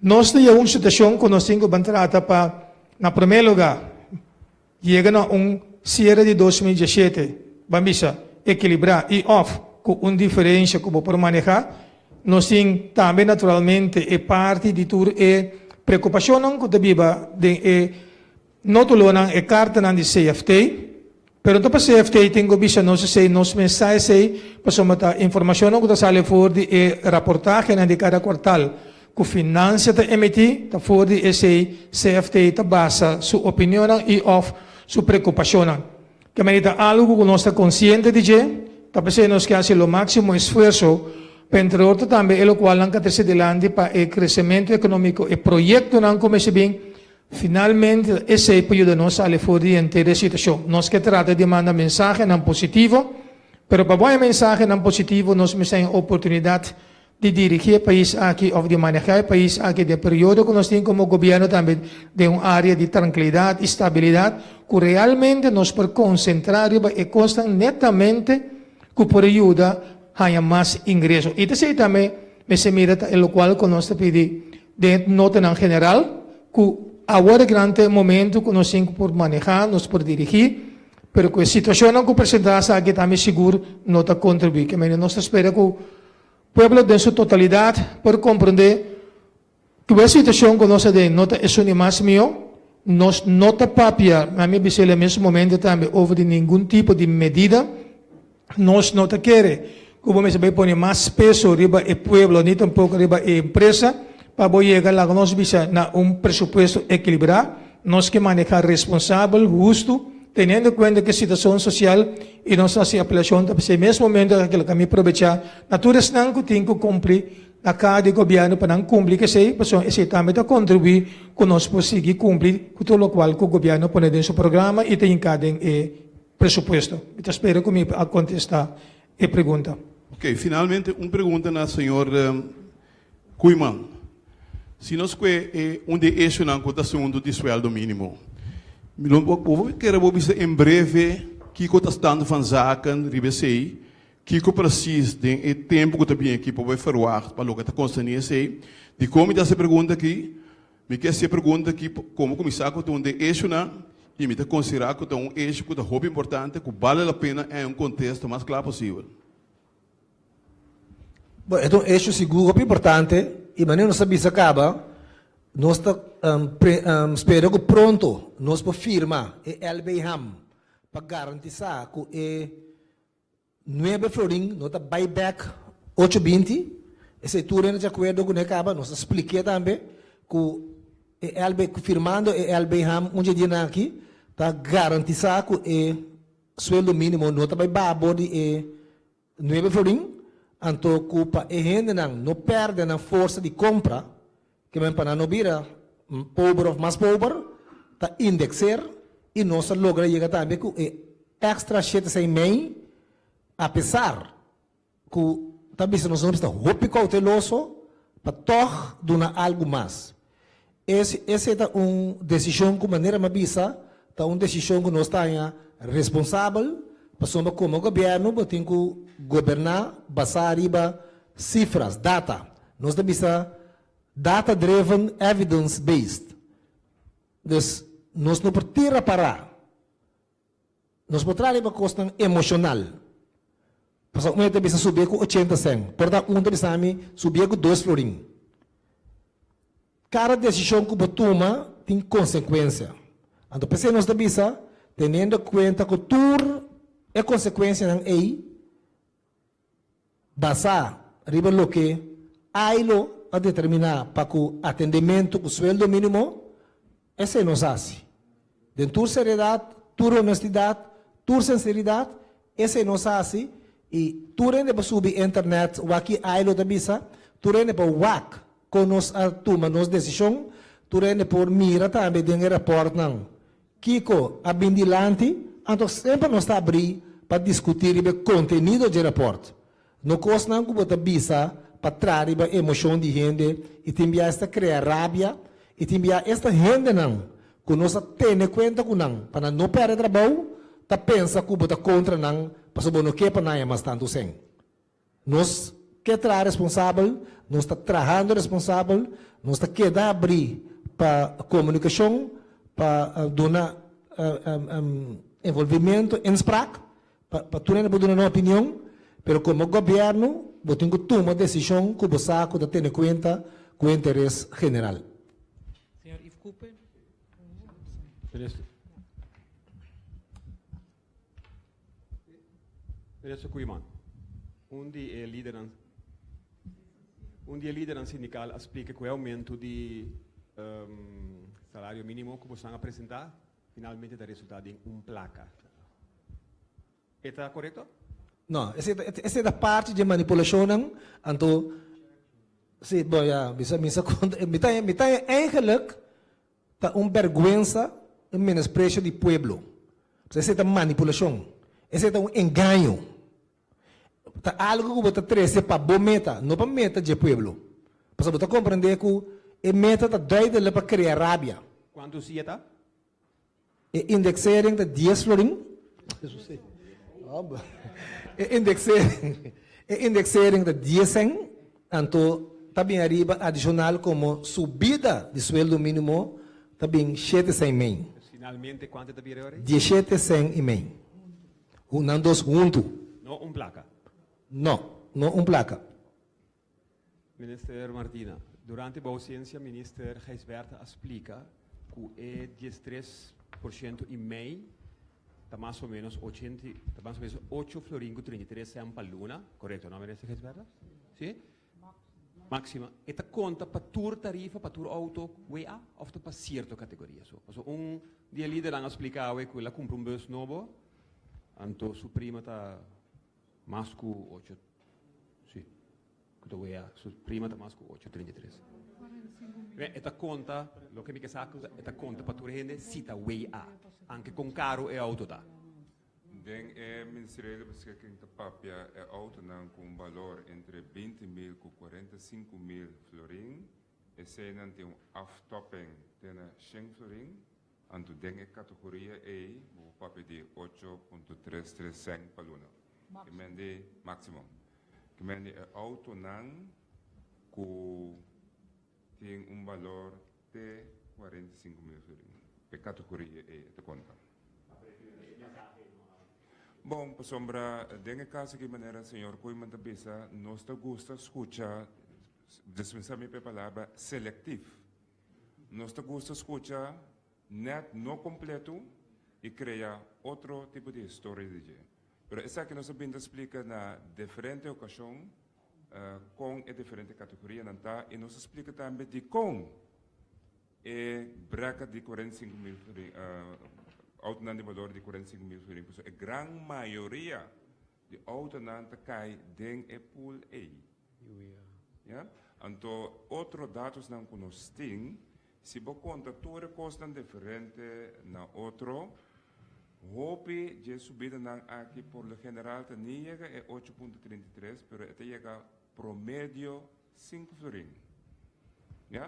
Nos ta yega un situashon ku nos tin ku ban trata pa, na promé lugá, Yega na un siere di 2017, ban bisa, ekilibrá i òf ku un diferensha ku bo por manehá. Nos tin tambe naturalmente e parti di tur e preokupashonnan ku ta biba den e nótulonan, e kartanan di CFT. Pero no ta pa CFT tin ku bisa nos esei, nos mes sa esei, pasobra ta informashonnan ku ta sali for di e raportahenan di kada kuartal. Ku Finansia ta emití, ta for di esei CFT ta basa su opinionnan i òf su preokupashonnan. Ke manera ta algu ku nos ta konsiente di dje, ta p'esei nos ke hasi lo máksimo esfuerso pa entre otro tambe e lokualnan ka trese dilanti pa e kresementu ekonómiko, e proyektonan ku mester bin, finalmente esei por yuda nos sali for di henter e situashon. Nos ke trata di manda mensahenan positivo, pero pa bo haña mensahenan positivo nos mester haña oportunidat di dirigí e pais aki òf di manehá e pais aki den periodo ku nos tin komo gobièrnu tambe den un área di trankilidat i stabilidat ku realmente nos por konsentrá riba e kosnan netamente ku por yuda haña mas ingreso. I ta esei tambe mester mira ta e lokual ku nos ta pidi den e notanan general ku awor e gran ta e momento ku nos tin ku por manehá, nos por dirigí, pero ku e situashonnan ku presentá esaki tambe sigur no ta kontribuí. Ke manera nos ta spera ku Pueblo den su totalidad por comprende cu e situacion cu nos ta den no ta esun di mas mihó. Nos no ta papia, ami a bis'el e mes momento tambe, over di ningun tipo di medida. Nos no ta kere cu bo mester bay pone mas peso riba e pueblo ni tampoco riba e empresa pa bo yega, laga nos bisa, na un presupuesto equilibrá. Nos ke maneha responsabel, hustu, teniendo cuenta cu e situacion social y nos ta haci apelacion ta p'esey mes momento aki lo mi probecha na tur esnan cu tin cu cumpli na cara di gobierno pa nan cumpli cu esey, pasobra esey tambe ta contribui cu nos por sigui cumpli cu tur locual cu gobierno pone den su programa y ta hinca den e presupuesto. Mi ta spera cu mi a contesta e pregunta. Ok, finalmente un pregunta na señor Koeiman, si nos kue e un di e eshonan ku ta asuntu di sueldo mínimo, mi lo bo kere bo bisa en breve kiko ta stand van zaken riba esei, kiko presis den e tempu ku ta bini aki por bai ferwagt pa loke ta konserní esei. Dikon mi ta hasi e pregunta aki? Mi ke hasi e pregunta aki komo ku mi sa ku ta un di e eshonan i mi ta konsiderá ku ta un esho ku ta hopi importante ku bale la pena haña un kontesto mas kla posibel. Bon, e ta un hecho sigur hopi importante y manera nos a bisa caba, nos ta spera cu pronto nos por firma e LBHAM pa garantisa cu e nuebe florin no ta bay bek ocho binti. Esey tur hende ta di acuerdo cune caba, nos a spliké tambe cu e LB, cu firmando e LBHAM un dje dianan aki ta garantisa cu e sueldo minimo no ta bay babo di e nuebe florin, anto ku pa e hendenan no pèrdè nan forsa di kompra, ke men pa nan no bira pober òf mas pober, ta indekser i nos a logra yega tambe ku e èkstra shete sei mei, apesar ku ta bisa nos no ta hopi kouteloso pa tòg duna algu mas. Esei ta un desishon ku manera mi a bisa ta un desishon ku nos ta haña responsabel pasobra komo gobièrnu bo tin ku goberná basá riba sifras, data. Nos ta bisa data driven, evidence based. Dus nos no por tira pará. Nos por traha riba kosnan emoshonal. Pasobra un hende ta bisa subié ku ochenta sèn, por ta un ta bisa mi subié ku dos florin. Kada desishon ku bo tuma tin konsekuensia. Anto p'esei nos ta bisa, teniendo kuenta ku tur e konsekuensianan ei, Basá riba loke ILO a determiná pa ku atendementu ku sueldo mínimo, esei nos hasi. Den tur seriedat, tur honestidat, tur sinseridat, esei nos hasi i tur hende por subi internet wak ki ILO ta bisa, tur hende por wak kon nos a tuma nos desishon, tur hende por mira tambe den e rapòrtnan Kiko a bin dilanti? Anto semper nos ta abrí pa diskutí riba e kontenido dje rapòrt. No kosnan ku bo ta bisa pa traha riba emoshon di hende i tin bia esta krea rabia i tin bia esta hendenan ku nos a tene kuenta ku nan pa nan no pèrdè trabou ta pensa ku bo ta kontra nan pasobra bo no ke pa nan haña mas tantu sèn. Nos ke traha responsabel, nos ta trahando responsabel, nos ta keda abrí pa komunikashon, pa duna envolvimento, inspraak, pa tur hende por duna nan opinion, pero komo gobièrnu bo tin ku tuma desishon ku bo sa ku ta tene kuenta ku e interes general. Señor Yves Cooper. Minister Koeiman, un di e lidernan un di e lidernan sindikal a splika ku e oumento di salario minimo ku bosan a presentá finalmente ta resultá den un plaka. E ta korekto? No, esei ta esei ta parti dje manipulashonnan, anto si, bon ya, bisa mi sa konta, mi ta mi ta eigenlijk Ta un berguensa, un menosprecio di pueblo. Pasobra esei ta manipulacion. Esei ta un engaño. Ta algo cu bo ta trece pa bo meta, no pa meta dje pueblo. Pasobra bo ta comprende cu e meta ta duidelijk pa crea rabia. Cuanto sia ta? E indexering ta dies florin. E indexering, e indexering ta dies cen, anto ta bin ariba adicional como subida di sueldo minimo ta bin shete cen y mei. Finalmente cuanto ta bira ora? Dieshete cen y mei. Nan dos hunto. No un placa. No, no un placa. Minister Martina, durante bo ausencia Minister Gijsbertha a splica cu e diestres por ciento y mei ta mas o menos ochenta ta mas o menos ocho florin cu 33 cent pa luna, corecto no Minister Gijsbertha? Si? Maxima. E ta conta pa tur tarifa, pa tur auto WA of ta pa cierto categoria so? Pasobra un di e lidernan a splica awe cu el a cumpra un bus nobo, anto su prima ta Mas ku ocho, si, ku ta wea, su prima ta mas ku ocho 33. E ta konta, loke mi ke sa ku e ta konta pa tur hende si ta wea, anke kon karu e outo ta. Den e Ministerio di Beschikking ta papia e outonan ku un balor entre 20 mil ku 45 mil florin, eseinan tin un aftopping te na shen florin. Anto den e kategoria ei bo por papia di 8.33 sèn pa luna. Ke men di máksimo. Ke men di e outonan ku tin un balor te 45 mil florin. E kategoria ei e ta konta. Bon, pasobra den e kaso aki manera señor Koeiman ta bisa, nos ta gusta skucha, dispensá mi pa e palabra, selektief. Nos ta gusta skucha nèt no kompletu i krea otro tipo di historia di dje. Pero esaki nos a bin ta splika na diferente okashon kon e diferente kategorianan ta i nos a splika tambe dikon e bracket di 45 mil florin, outonan di balor di 45 mil florin, pasobra e gran mayoria di outonan ta kai den e pool ei. Ya? Anto otro datosnan ku nos tin, si bo konta tur e kosnan diferente na otro, hopi dje subidanan aki por lo general ta ni yega e 8.33, pero e ta yega promedio 5 florin. Ya?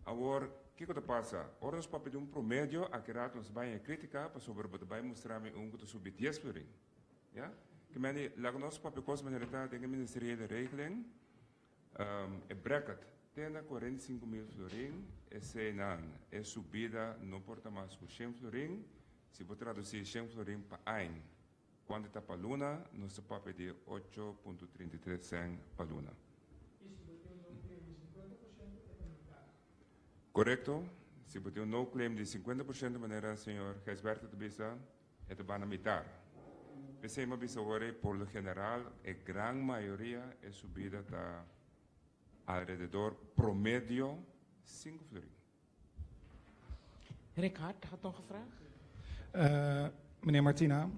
Awor, kiko ta pasa? Ora nos papia di un promedio, aki rato nos bai en kritika pasobra bo ta bai mustra mi un ku ta subi 10 florin. Ya? Ke men di, laga nos papia kos manera ta den e ministeriële regeling, e bracket te na 45 mil florin, eseinan e subida no por ta mas ku 100 florin. Si bo tradusí 100 florin pa aña, kuantu ta pa luna, nos ta papia di 8.33 sèn pa luna. Korekto, si bo tin un no claim di 50% manera señor Gijsbertha ta bisa, e ta banda mitar. P'esei mi a bisa awor ei, por lo general, e gran mayoria e subida ta alrededor promedio sinku florin. Rick Hart had nog een vraag. Meneer Martina,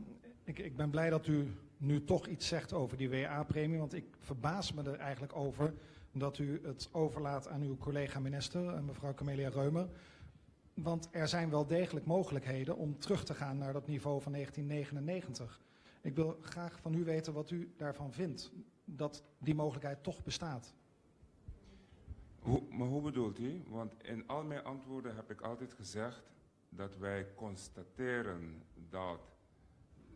ik, ik ben blij dat u nu toch iets zegt over die WA-premie, want ik verbaas me er eigenlijk over dat u het overlaat aan uw collega-minister, mevrouw Camelia Reumer. Want er zijn wel degelijk mogelijkheden om terug te gaan naar dat niveau van 1999. Ik wil graag van u weten wat u daarvan vindt, dat die mogelijkheid toch bestaat. Hoe, maar hoe bedoelt u? Want in al mijn antwoorden heb ik altijd gezegd dat wij constateren dat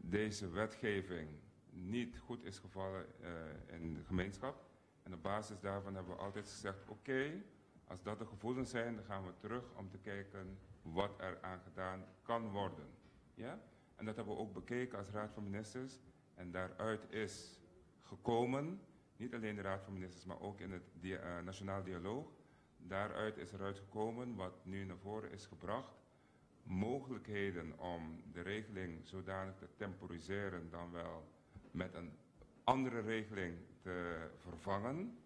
deze wetgeving niet goed is gevallen in de gemeenschap. En op basis daarvan hebben we altijd gezegd, oké, als dat de gevoelens zijn, dan gaan we terug om te kijken wat er aan gedaan kan worden. Ja? En dat hebben we ook bekeken als Raad van Ministers. En daaruit is gekomen, niet alleen de Raad van Ministers, maar ook in het Nationaal Dialoog. Daaruit is eruit gekomen wat nu naar voren is gebracht. Mogelijkheden om de regeling zodanig te temporiseren dan wel met een andere regeling te vervangen,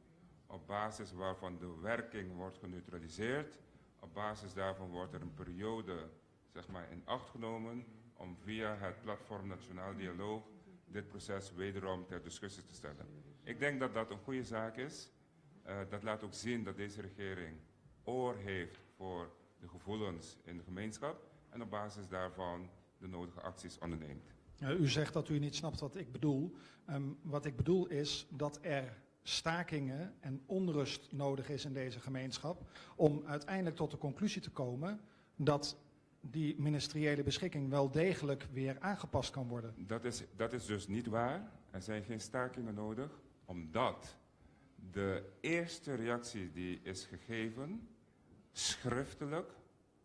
op basis waarvan de werking wordt geneutraliseerd. Op basis daarvan wordt er een periode, zeg maar, in acht genomen om via het platform Nationaal Dialoog dit proces wederom ter discussie te stellen. Ik denk dat dat een goede zaak is. Dat laat ook zien dat deze regering oor heeft voor de gevoelens in de gemeenschap en op basis daarvan de nodige acties onderneemt. U zegt dat u niet snapt wat ik bedoel. Wat ik bedoel is dat er stakingen en onrust nodig is in deze gemeenschap om uiteindelijk tot de conclusie te komen dat die ministeriële beschikking wel degelijk weer aangepast kan worden. Dat is dus niet waar. Er zijn geen stakingen nodig, omdat de eerste reactie die is gegeven, schriftelijk,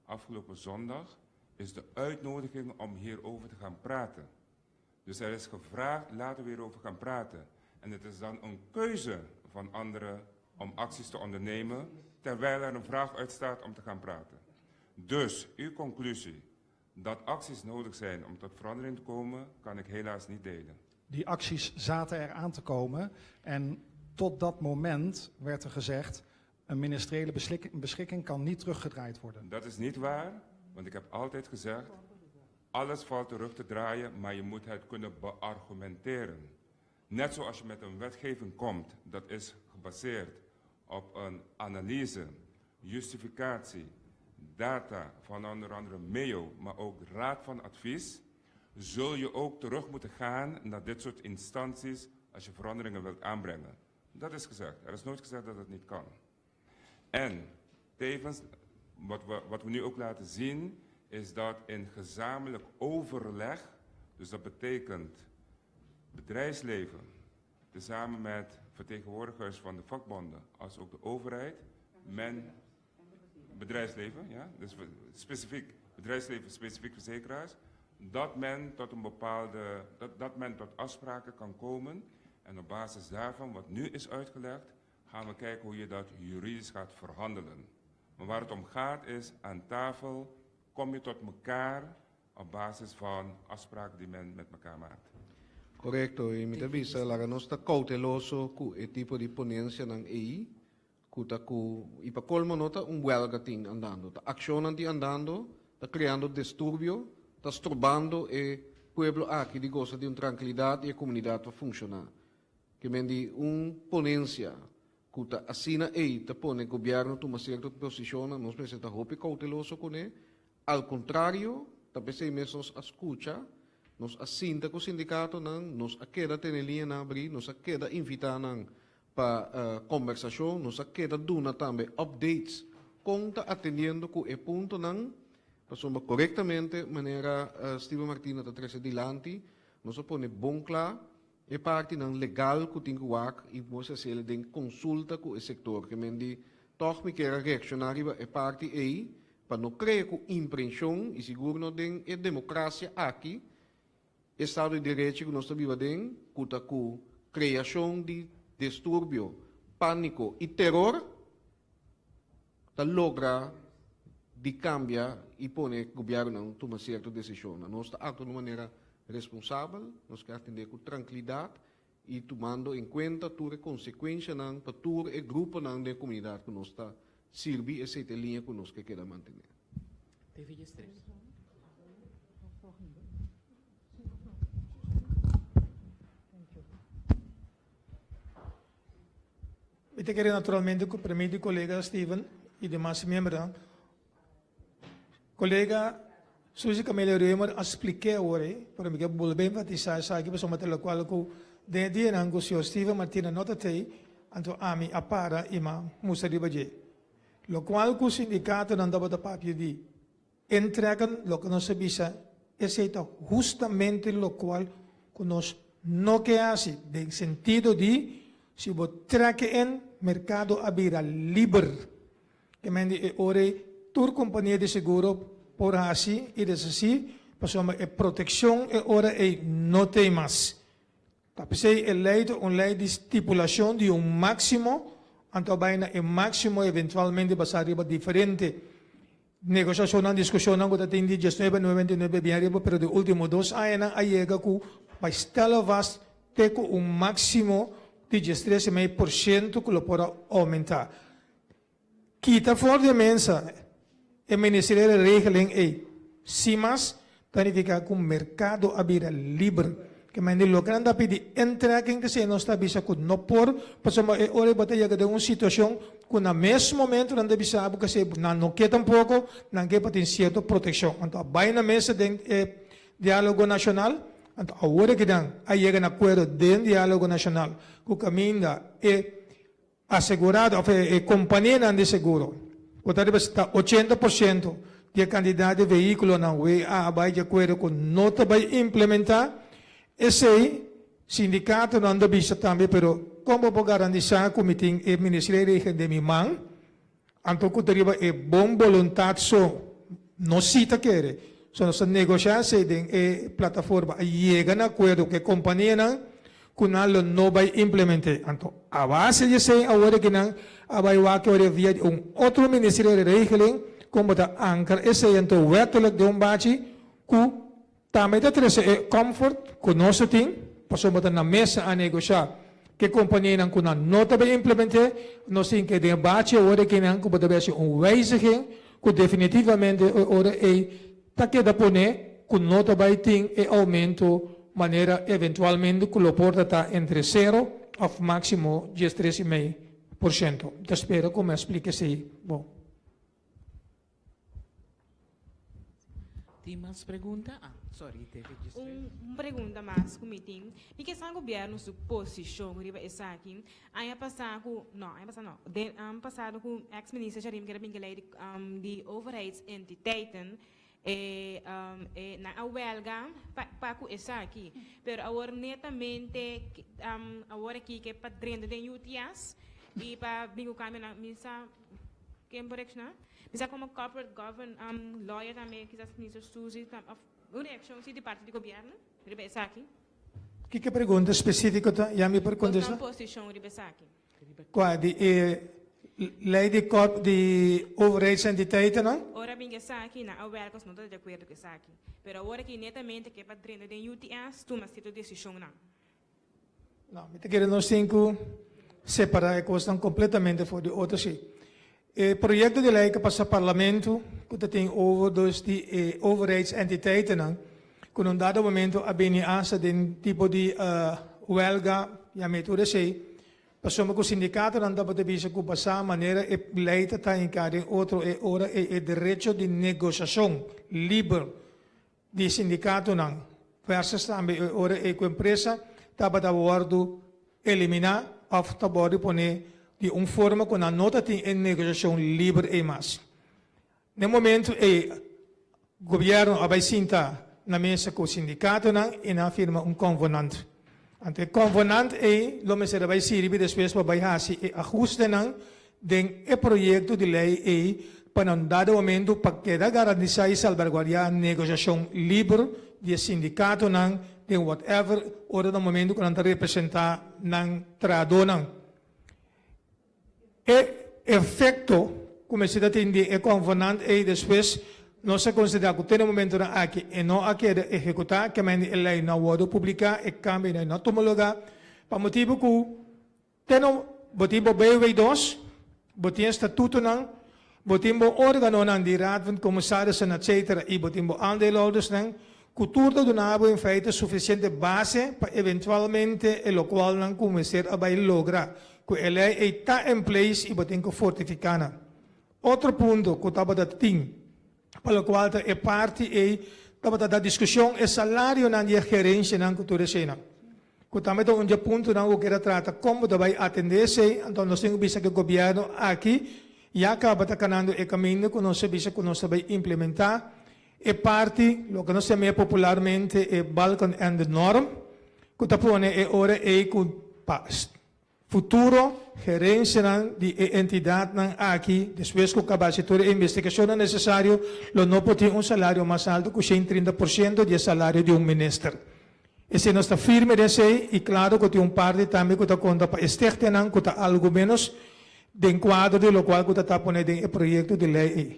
afgelopen zondag, is de uitnodiging om hierover te gaan praten. Dus er is gevraagd, laten we hierover gaan praten. En het is dan een keuze van anderen om acties te ondernemen, terwijl er een vraag uitstaat om te gaan praten. Dus uw conclusie dat acties nodig zijn om tot verandering te komen, kan ik helaas niet delen. Die acties zaten er aan te komen en tot dat moment werd er gezegd, een ministeriële beschikking kan niet teruggedraaid worden. Dat is niet waar, want ik heb altijd gezegd, alles valt terug te draaien, maar je moet het kunnen beargumenteren. Net zoals je met een wetgeving komt, dat is gebaseerd op een analyse, justificatie, data van onder andere MEO, maar ook Raad van Advies, zul je ook terug moeten gaan naar dit soort instanties als je veranderingen wilt aanbrengen. Dat is gezegd. Er is nooit gezegd dat het niet kan. En tevens, wat we nu ook laten zien, is dat in gezamenlijk overleg, dus dat betekent bedrijfsleven, tezamen met vertegenwoordigers van de vakbonden, als ook de overheid, men, bedrijfsleven, ja, dus specifiek bedrijfsleven, specifiek verzekeraars, dat men tot een bepaalde, dat, dat men tot afspraken kan komen en op basis daarvan, wat nu is uitgelegd, gaan we kijken hoe je dat juridisch gaat verhandelen. Maar waar het om gaat is, aan tafel kom je tot elkaar op basis van afspraken die men met elkaar maakt. Korekto, i mi ta bisa laga nos ta kouteloso ku e tipo di ponensianan ei, ku ta ku, i pa kolmo no ta un wèlga tin andando, ta akshonnan tin andando, ta kreando disturbio, ta strobando e pueblo aki di gosa di un trankilidat i e komunidat pa funshoná. Ke men di un ponensia ku ta asina ei ta pone gobièrnu tuma sierto posishonnan, nos mester ta hopi kouteloso kuné. Al kontrario, ta p'esei mes nos a skucha, nos a sinta ku sindikatonan, nos a keda tene liñanan abrí, nos a keda invitá nan pa kombersashon, nos a keda duna tambe updates kon ta atendiendo ku e puntonan, pasobra korektamente manera Steven Martina ta trese dilanti, nos a pone bon kla e partinan legal ku tin ku wak i mos hasiel den konsulta ku e sektor. Ke men di tòg mi kier a reakshoná riba e parti ei pa no krea ku imprenshon i sigur no den e demokrasia aki, estado di derecho ku nos ta biba den, ku ta ku kreashon di disturbio, pániko i teror ta logra di kambia i pone gobièrnunan tuma sierto desishonnan. Nos ta aktua di un manera. responsabel, nos ke atendé ku trankilidat i tumando en kuenta tur e konsekuenshanan pa tur e gruponan den e komunidat ku nos ta sirbi, esei ta e liña ku nos ke keda mantené. Mi ta kere naturalmente ku permit di kolega Steven i demas miembronan. Kolega Suzy Camelia Römer a splik'é awor ei, pero mi ke bolbe enfatisá esaki pasobra ta lokual ku den e dianan ku señor Steven Martina no ta tei, anto ami a para i m'a mustra riba dje. Lokual ku sindikatonan tabata papia di intrekken, loke nos a bisa esei ta hustamente lokual ku nos no ke hasi, den sentido di si bo trek in, merkado a bira liber. E men di e ora ei tur kompania di seguro por hasi i deshasí pasobra e protekshon e ora ei no t'ei mas. Ta p'esei e lei ta un lei di stipulashon di un máksimo, anto a bai na e máksimo eventualmente basá riba diferente negoshashonnan, diskushonnan ku ta tin di diesnuebe noventa i nuebe bien ariba, pero di último dos añanan a yega ku bai stèl vast te ku un máksimo di diestres i mei por shento ku lo por a oumentá. Kita for di e mesa e ministeriële regeling ei. Sin mas, ta nifiká ku merkado a bira liber. Ke men di loke nan ta pidi intrekking ta esei nos ta bisa ku no por, pasobra e ora ei bo ta yega den un situashon ku na mes momento nan ta bisa bo kese nan no ke tampoko, nan ke pa tin sierto protekshon. Anto a bai na mesa den e dialogo nashonal, anto awor e kidan a yega na akuerdo den dialogo nashonal ku kaminda e Asegurado of e kompanianan di seguro ku ta representá 80% di e kantidat di vehíkulonan WA a bai di akuerdo ku no ta bai implementá esei. Sindikatonan ta bisa tambe, pero kon bo por garantisá ku mi tin e Ministerio di Regen den mi man anto ku ta riba e bon boluntat so? No si ta kere. So nos ta negoshá esei den e plataforma a yega na akuerdo ku e kompanianan ku nan lo no bai implement'é. Anto, a base di esei awor aki nan a bai wak ora via di un otro ministerio di regeling kon bo ta ankra esei anto wettelijk den un bachi ku tambe ta trese e comfort ku nos ta tin pasobra bo ta na mesa a negoshá ku e kompanianan ku nan no ta bai implement'é. Nos tin ke den e bachi awor aki nan ku bo ta bai hasi un wijziging ku definitivamente e ora ei ta keda pone ku no ta bai tin e oumento manera eventualmente ku lo por ta ta entre sero òf máksimo 13,5%. Mi ta spera ku mi a splika esei bon. Tin mas pregunta? Ah, sorry, TV Un pregunta mas ku mi tin. Mi ke sa gobièrnu su posishon riba esaki. Aña pasá ku, no, aña pasá no, den pasado ku ex minister Sharima keda bin ke lei di overheidsentiteiten, e e nan a wèlga pa pa ku esaki. Pero awor netamente awor aki ke pa drenta den UTS i pa bin ku kambionan, mi sa ken por reakshoná? Mi sa komo corporate govern lawyer tambe kisas minister Suzy of un reakshon si di parti di gobièrnu riba esaki. Kiko e pregunta spesífiko ta? Ya mi por kontestá? Bo posishon riba esaki. Kua di e lei di kòrp di overheidsentiteitennan? Ora bin esaki, nan a wèlka no ta di akuerdo ku esaki. Pero awor aki netamente ke pa drenta den UTS tuma sierto desishonnan. No, mi ta kere nos tin ku separá e kosnan kompletamente for di otro si. E proyekto di lei ku pasa parlamento ku ta tin over dus di e overheidsentiteitennan ku na un dado momento a bini asta den tipo di welga yam'é tur esei pasobra ku sindikatonan tabata bisa ku basá manera e lei ta ta hinká den otro e ora ei e derecho di negoshashon liber di sindikatonan versus tambe e ora ei ku empresa tabata wòrdu eliminá òf ta wòrdu poné di un forma ku nan no ta tin e negoshashon liber ei mas. Na e momentu ei gobièrnu a bai sinta na mesa ku sindikatonan i nan a firma un konvenant. Anto e konvenant ei lo mester a bai sirbi despues pa bai hasi e ahustenan den e proyekto di lei ei pa na un dado momento pa keda garantisá i salbaguardiá negoshashon liber di e sindikatonan den whatever ora na momento ku nan ta representá nan trahadónan. E efekto ku mester ta tin di e konvenant ei despues. Nos a konsiderá ku te na e momentonan aki e no a keda ehekutá, kemendi e lei no a wòrdu publiká, e kambionan no a tuma lugá, pa motibu ku te no bo tin bo BW dos, bo tin e statutonan, bo tin bo órganonan di Raad van Commissarissen etcetera i bo tin bo aandeelhoudersnan ku tur ta duna bo in feite sufisiente base pa eventualmente e lokualnan ku mester a bai logra ku e lei ei ta in place i bo tin ku fortifiká nan. Otro punto ku tabata tin pa lokual ta e parti ei tabata da diskushon e salarionan di e gerensianan ku tur eseinan. Ku tambe ta un dje puntonan ku keda trata kon bo ta bai atendé esei, anto nos tin ku bisa ku e gobièrnu aki ya kaba ta kanando e kaminda ku nos a bisa ku nos ta bai implementá e parti loke nos yam'é popularmente e balkenende norm ku ta pone e ora ei ku pa Futuro gerencianan di e entidadnan aki, despues cu caba haci tur e investigacionnan necesario, lo no por tin un salario mas alto cu 130% di e salario di un minister. Esey nos ta firme den esey y claro cu tin un parti tambe cu ta conta pa e stichtingnan cu ta algo menos den cuadro di locual cu ta ta pone den e proyecto di ley ey.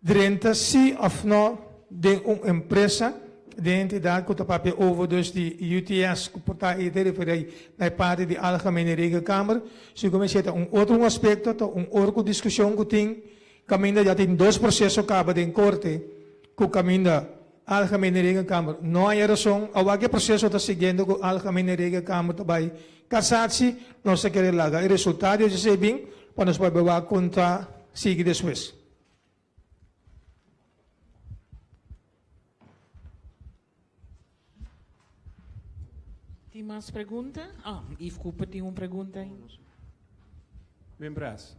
Drenta si of no den un empresa, den entidad cu ta papia over dus di UTS cu por ta e ta referi na e parti di Algemene Regelkamer. Segun mi ta un otro un aspecto, ta un orco discusion cu tin caminda ya tin dos proceso caba den corte cu caminda Algemene Regelkamer no haya razon. Awor e proceso ta siguiendo cu Algemene Regelkamer ta bay cassatie, nos ta kere laga e resultado di esey bin pa nos por bay wak con ta sigui despues. Tin mas pregunta? Ah, Yves Cooper tin un pregunta ahí. Membras,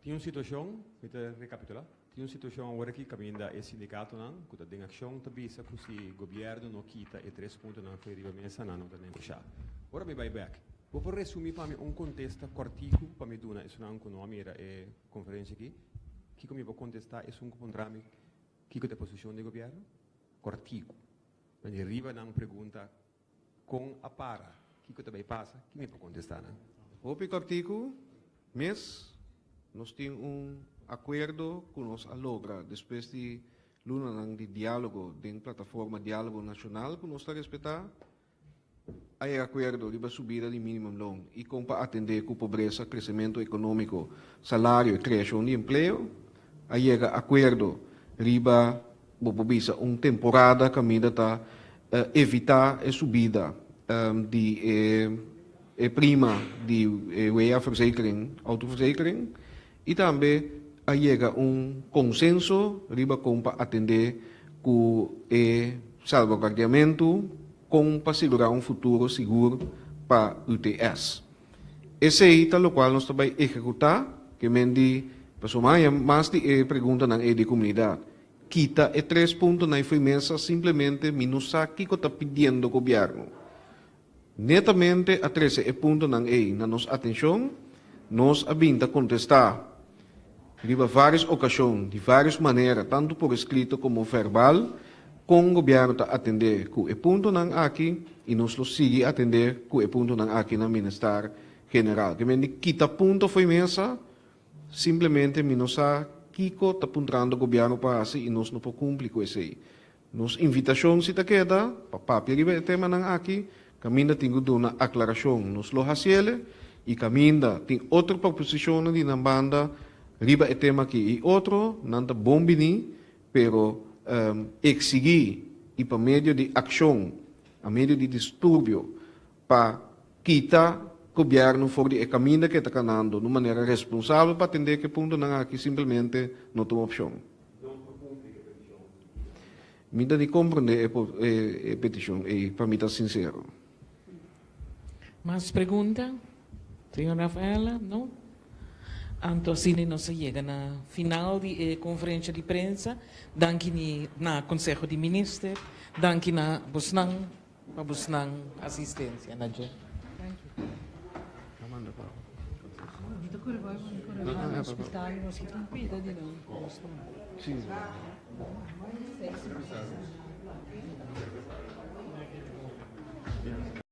tin un situashon, mi ta rekapitulá, tin un situashon awor aki kaminda e sindikatonan ku ta den akshon ta bisa ku si gobièrnu no kita e tres puntonan for riba mesa nan no ta negoshá. Ora mi bai bèk, bo por resumí pa mi un kontesta kòrtiku pa mi duna esunnan ku no a mira e Konferensia aki, kiko mi por kontestá esun ku puntra mi kiko ta e posishon di gobièrnu? Kòrtiku. Wanneer riba nan pregunta kon a para, kiko ta bai pasa, ki mi por kontestá nan? Hopi kòrtiku mes, nos tin un akuerdo ku nos a logra despues di lunanan di diálogo den plataforma Diálogo Nashonal ku nos ta respetá. A yega akuerdo riba subida di minimumloon i kon pa atendé ku pobresa, kresementu ekonómiko, salario i kreashon di empleo. A yega akuerdo riba, bo por bisa, un temporada kaminda ta evitá e subida di e prima di e WA-verzekering, autoverzekering, i tambe a yega un konsenso riba kon pa atendé ku e salvaguardiamentu kon pa sigurá un futuro sigur pa UTS. Esei ta lokual nos ta bai ehekutá, ke men di pasobra haña mas di e preguntanan ei di komunidat. Kita e tres puntonan ei fo'i mesa simplemente mi no sa kiko ta pidiendo gobièrnu. Netamente a trese e puntonan ei na nos atenshon, nos a bin ta kontestá riba vários okashon, di vários manera, tantu por eskrito komo verbal, kon gobièrnu ta atendé ku e puntonan aki i nos lo sigui atendé ku e puntonan aki na Bienestar General. Ke men di kita punto fo'i mesa, simplemente mi no sa kiko ta puntrando gobièrnu pa hasi i nos no por kumpli ku esei. Nos invitashon si ta keda pa papia riba e temanan aki, kaminda tin ku duna aklarashon nos lo hasiele i kaminda tin otro proposishonnan di nan banda riba e tema aki i otro, nan ta bon bini, pero eksigí i pa medio di akshon, a medio di disturbio pa kita gobièrnu for di e kaminda ku e ta kanando na un manera responsabel pa atendé ku e puntonan aki simplemente no ta un opshon. Mi ta di comprende e peticion ey, pa mi ta sincero. Mas pregunta? Señor Rafaela? No? Anto asina nos a yega na final di e conferencia di prensa. Danki ni na Conseho di Minister. Danki na bosnan pa bosnan asistencia na dje.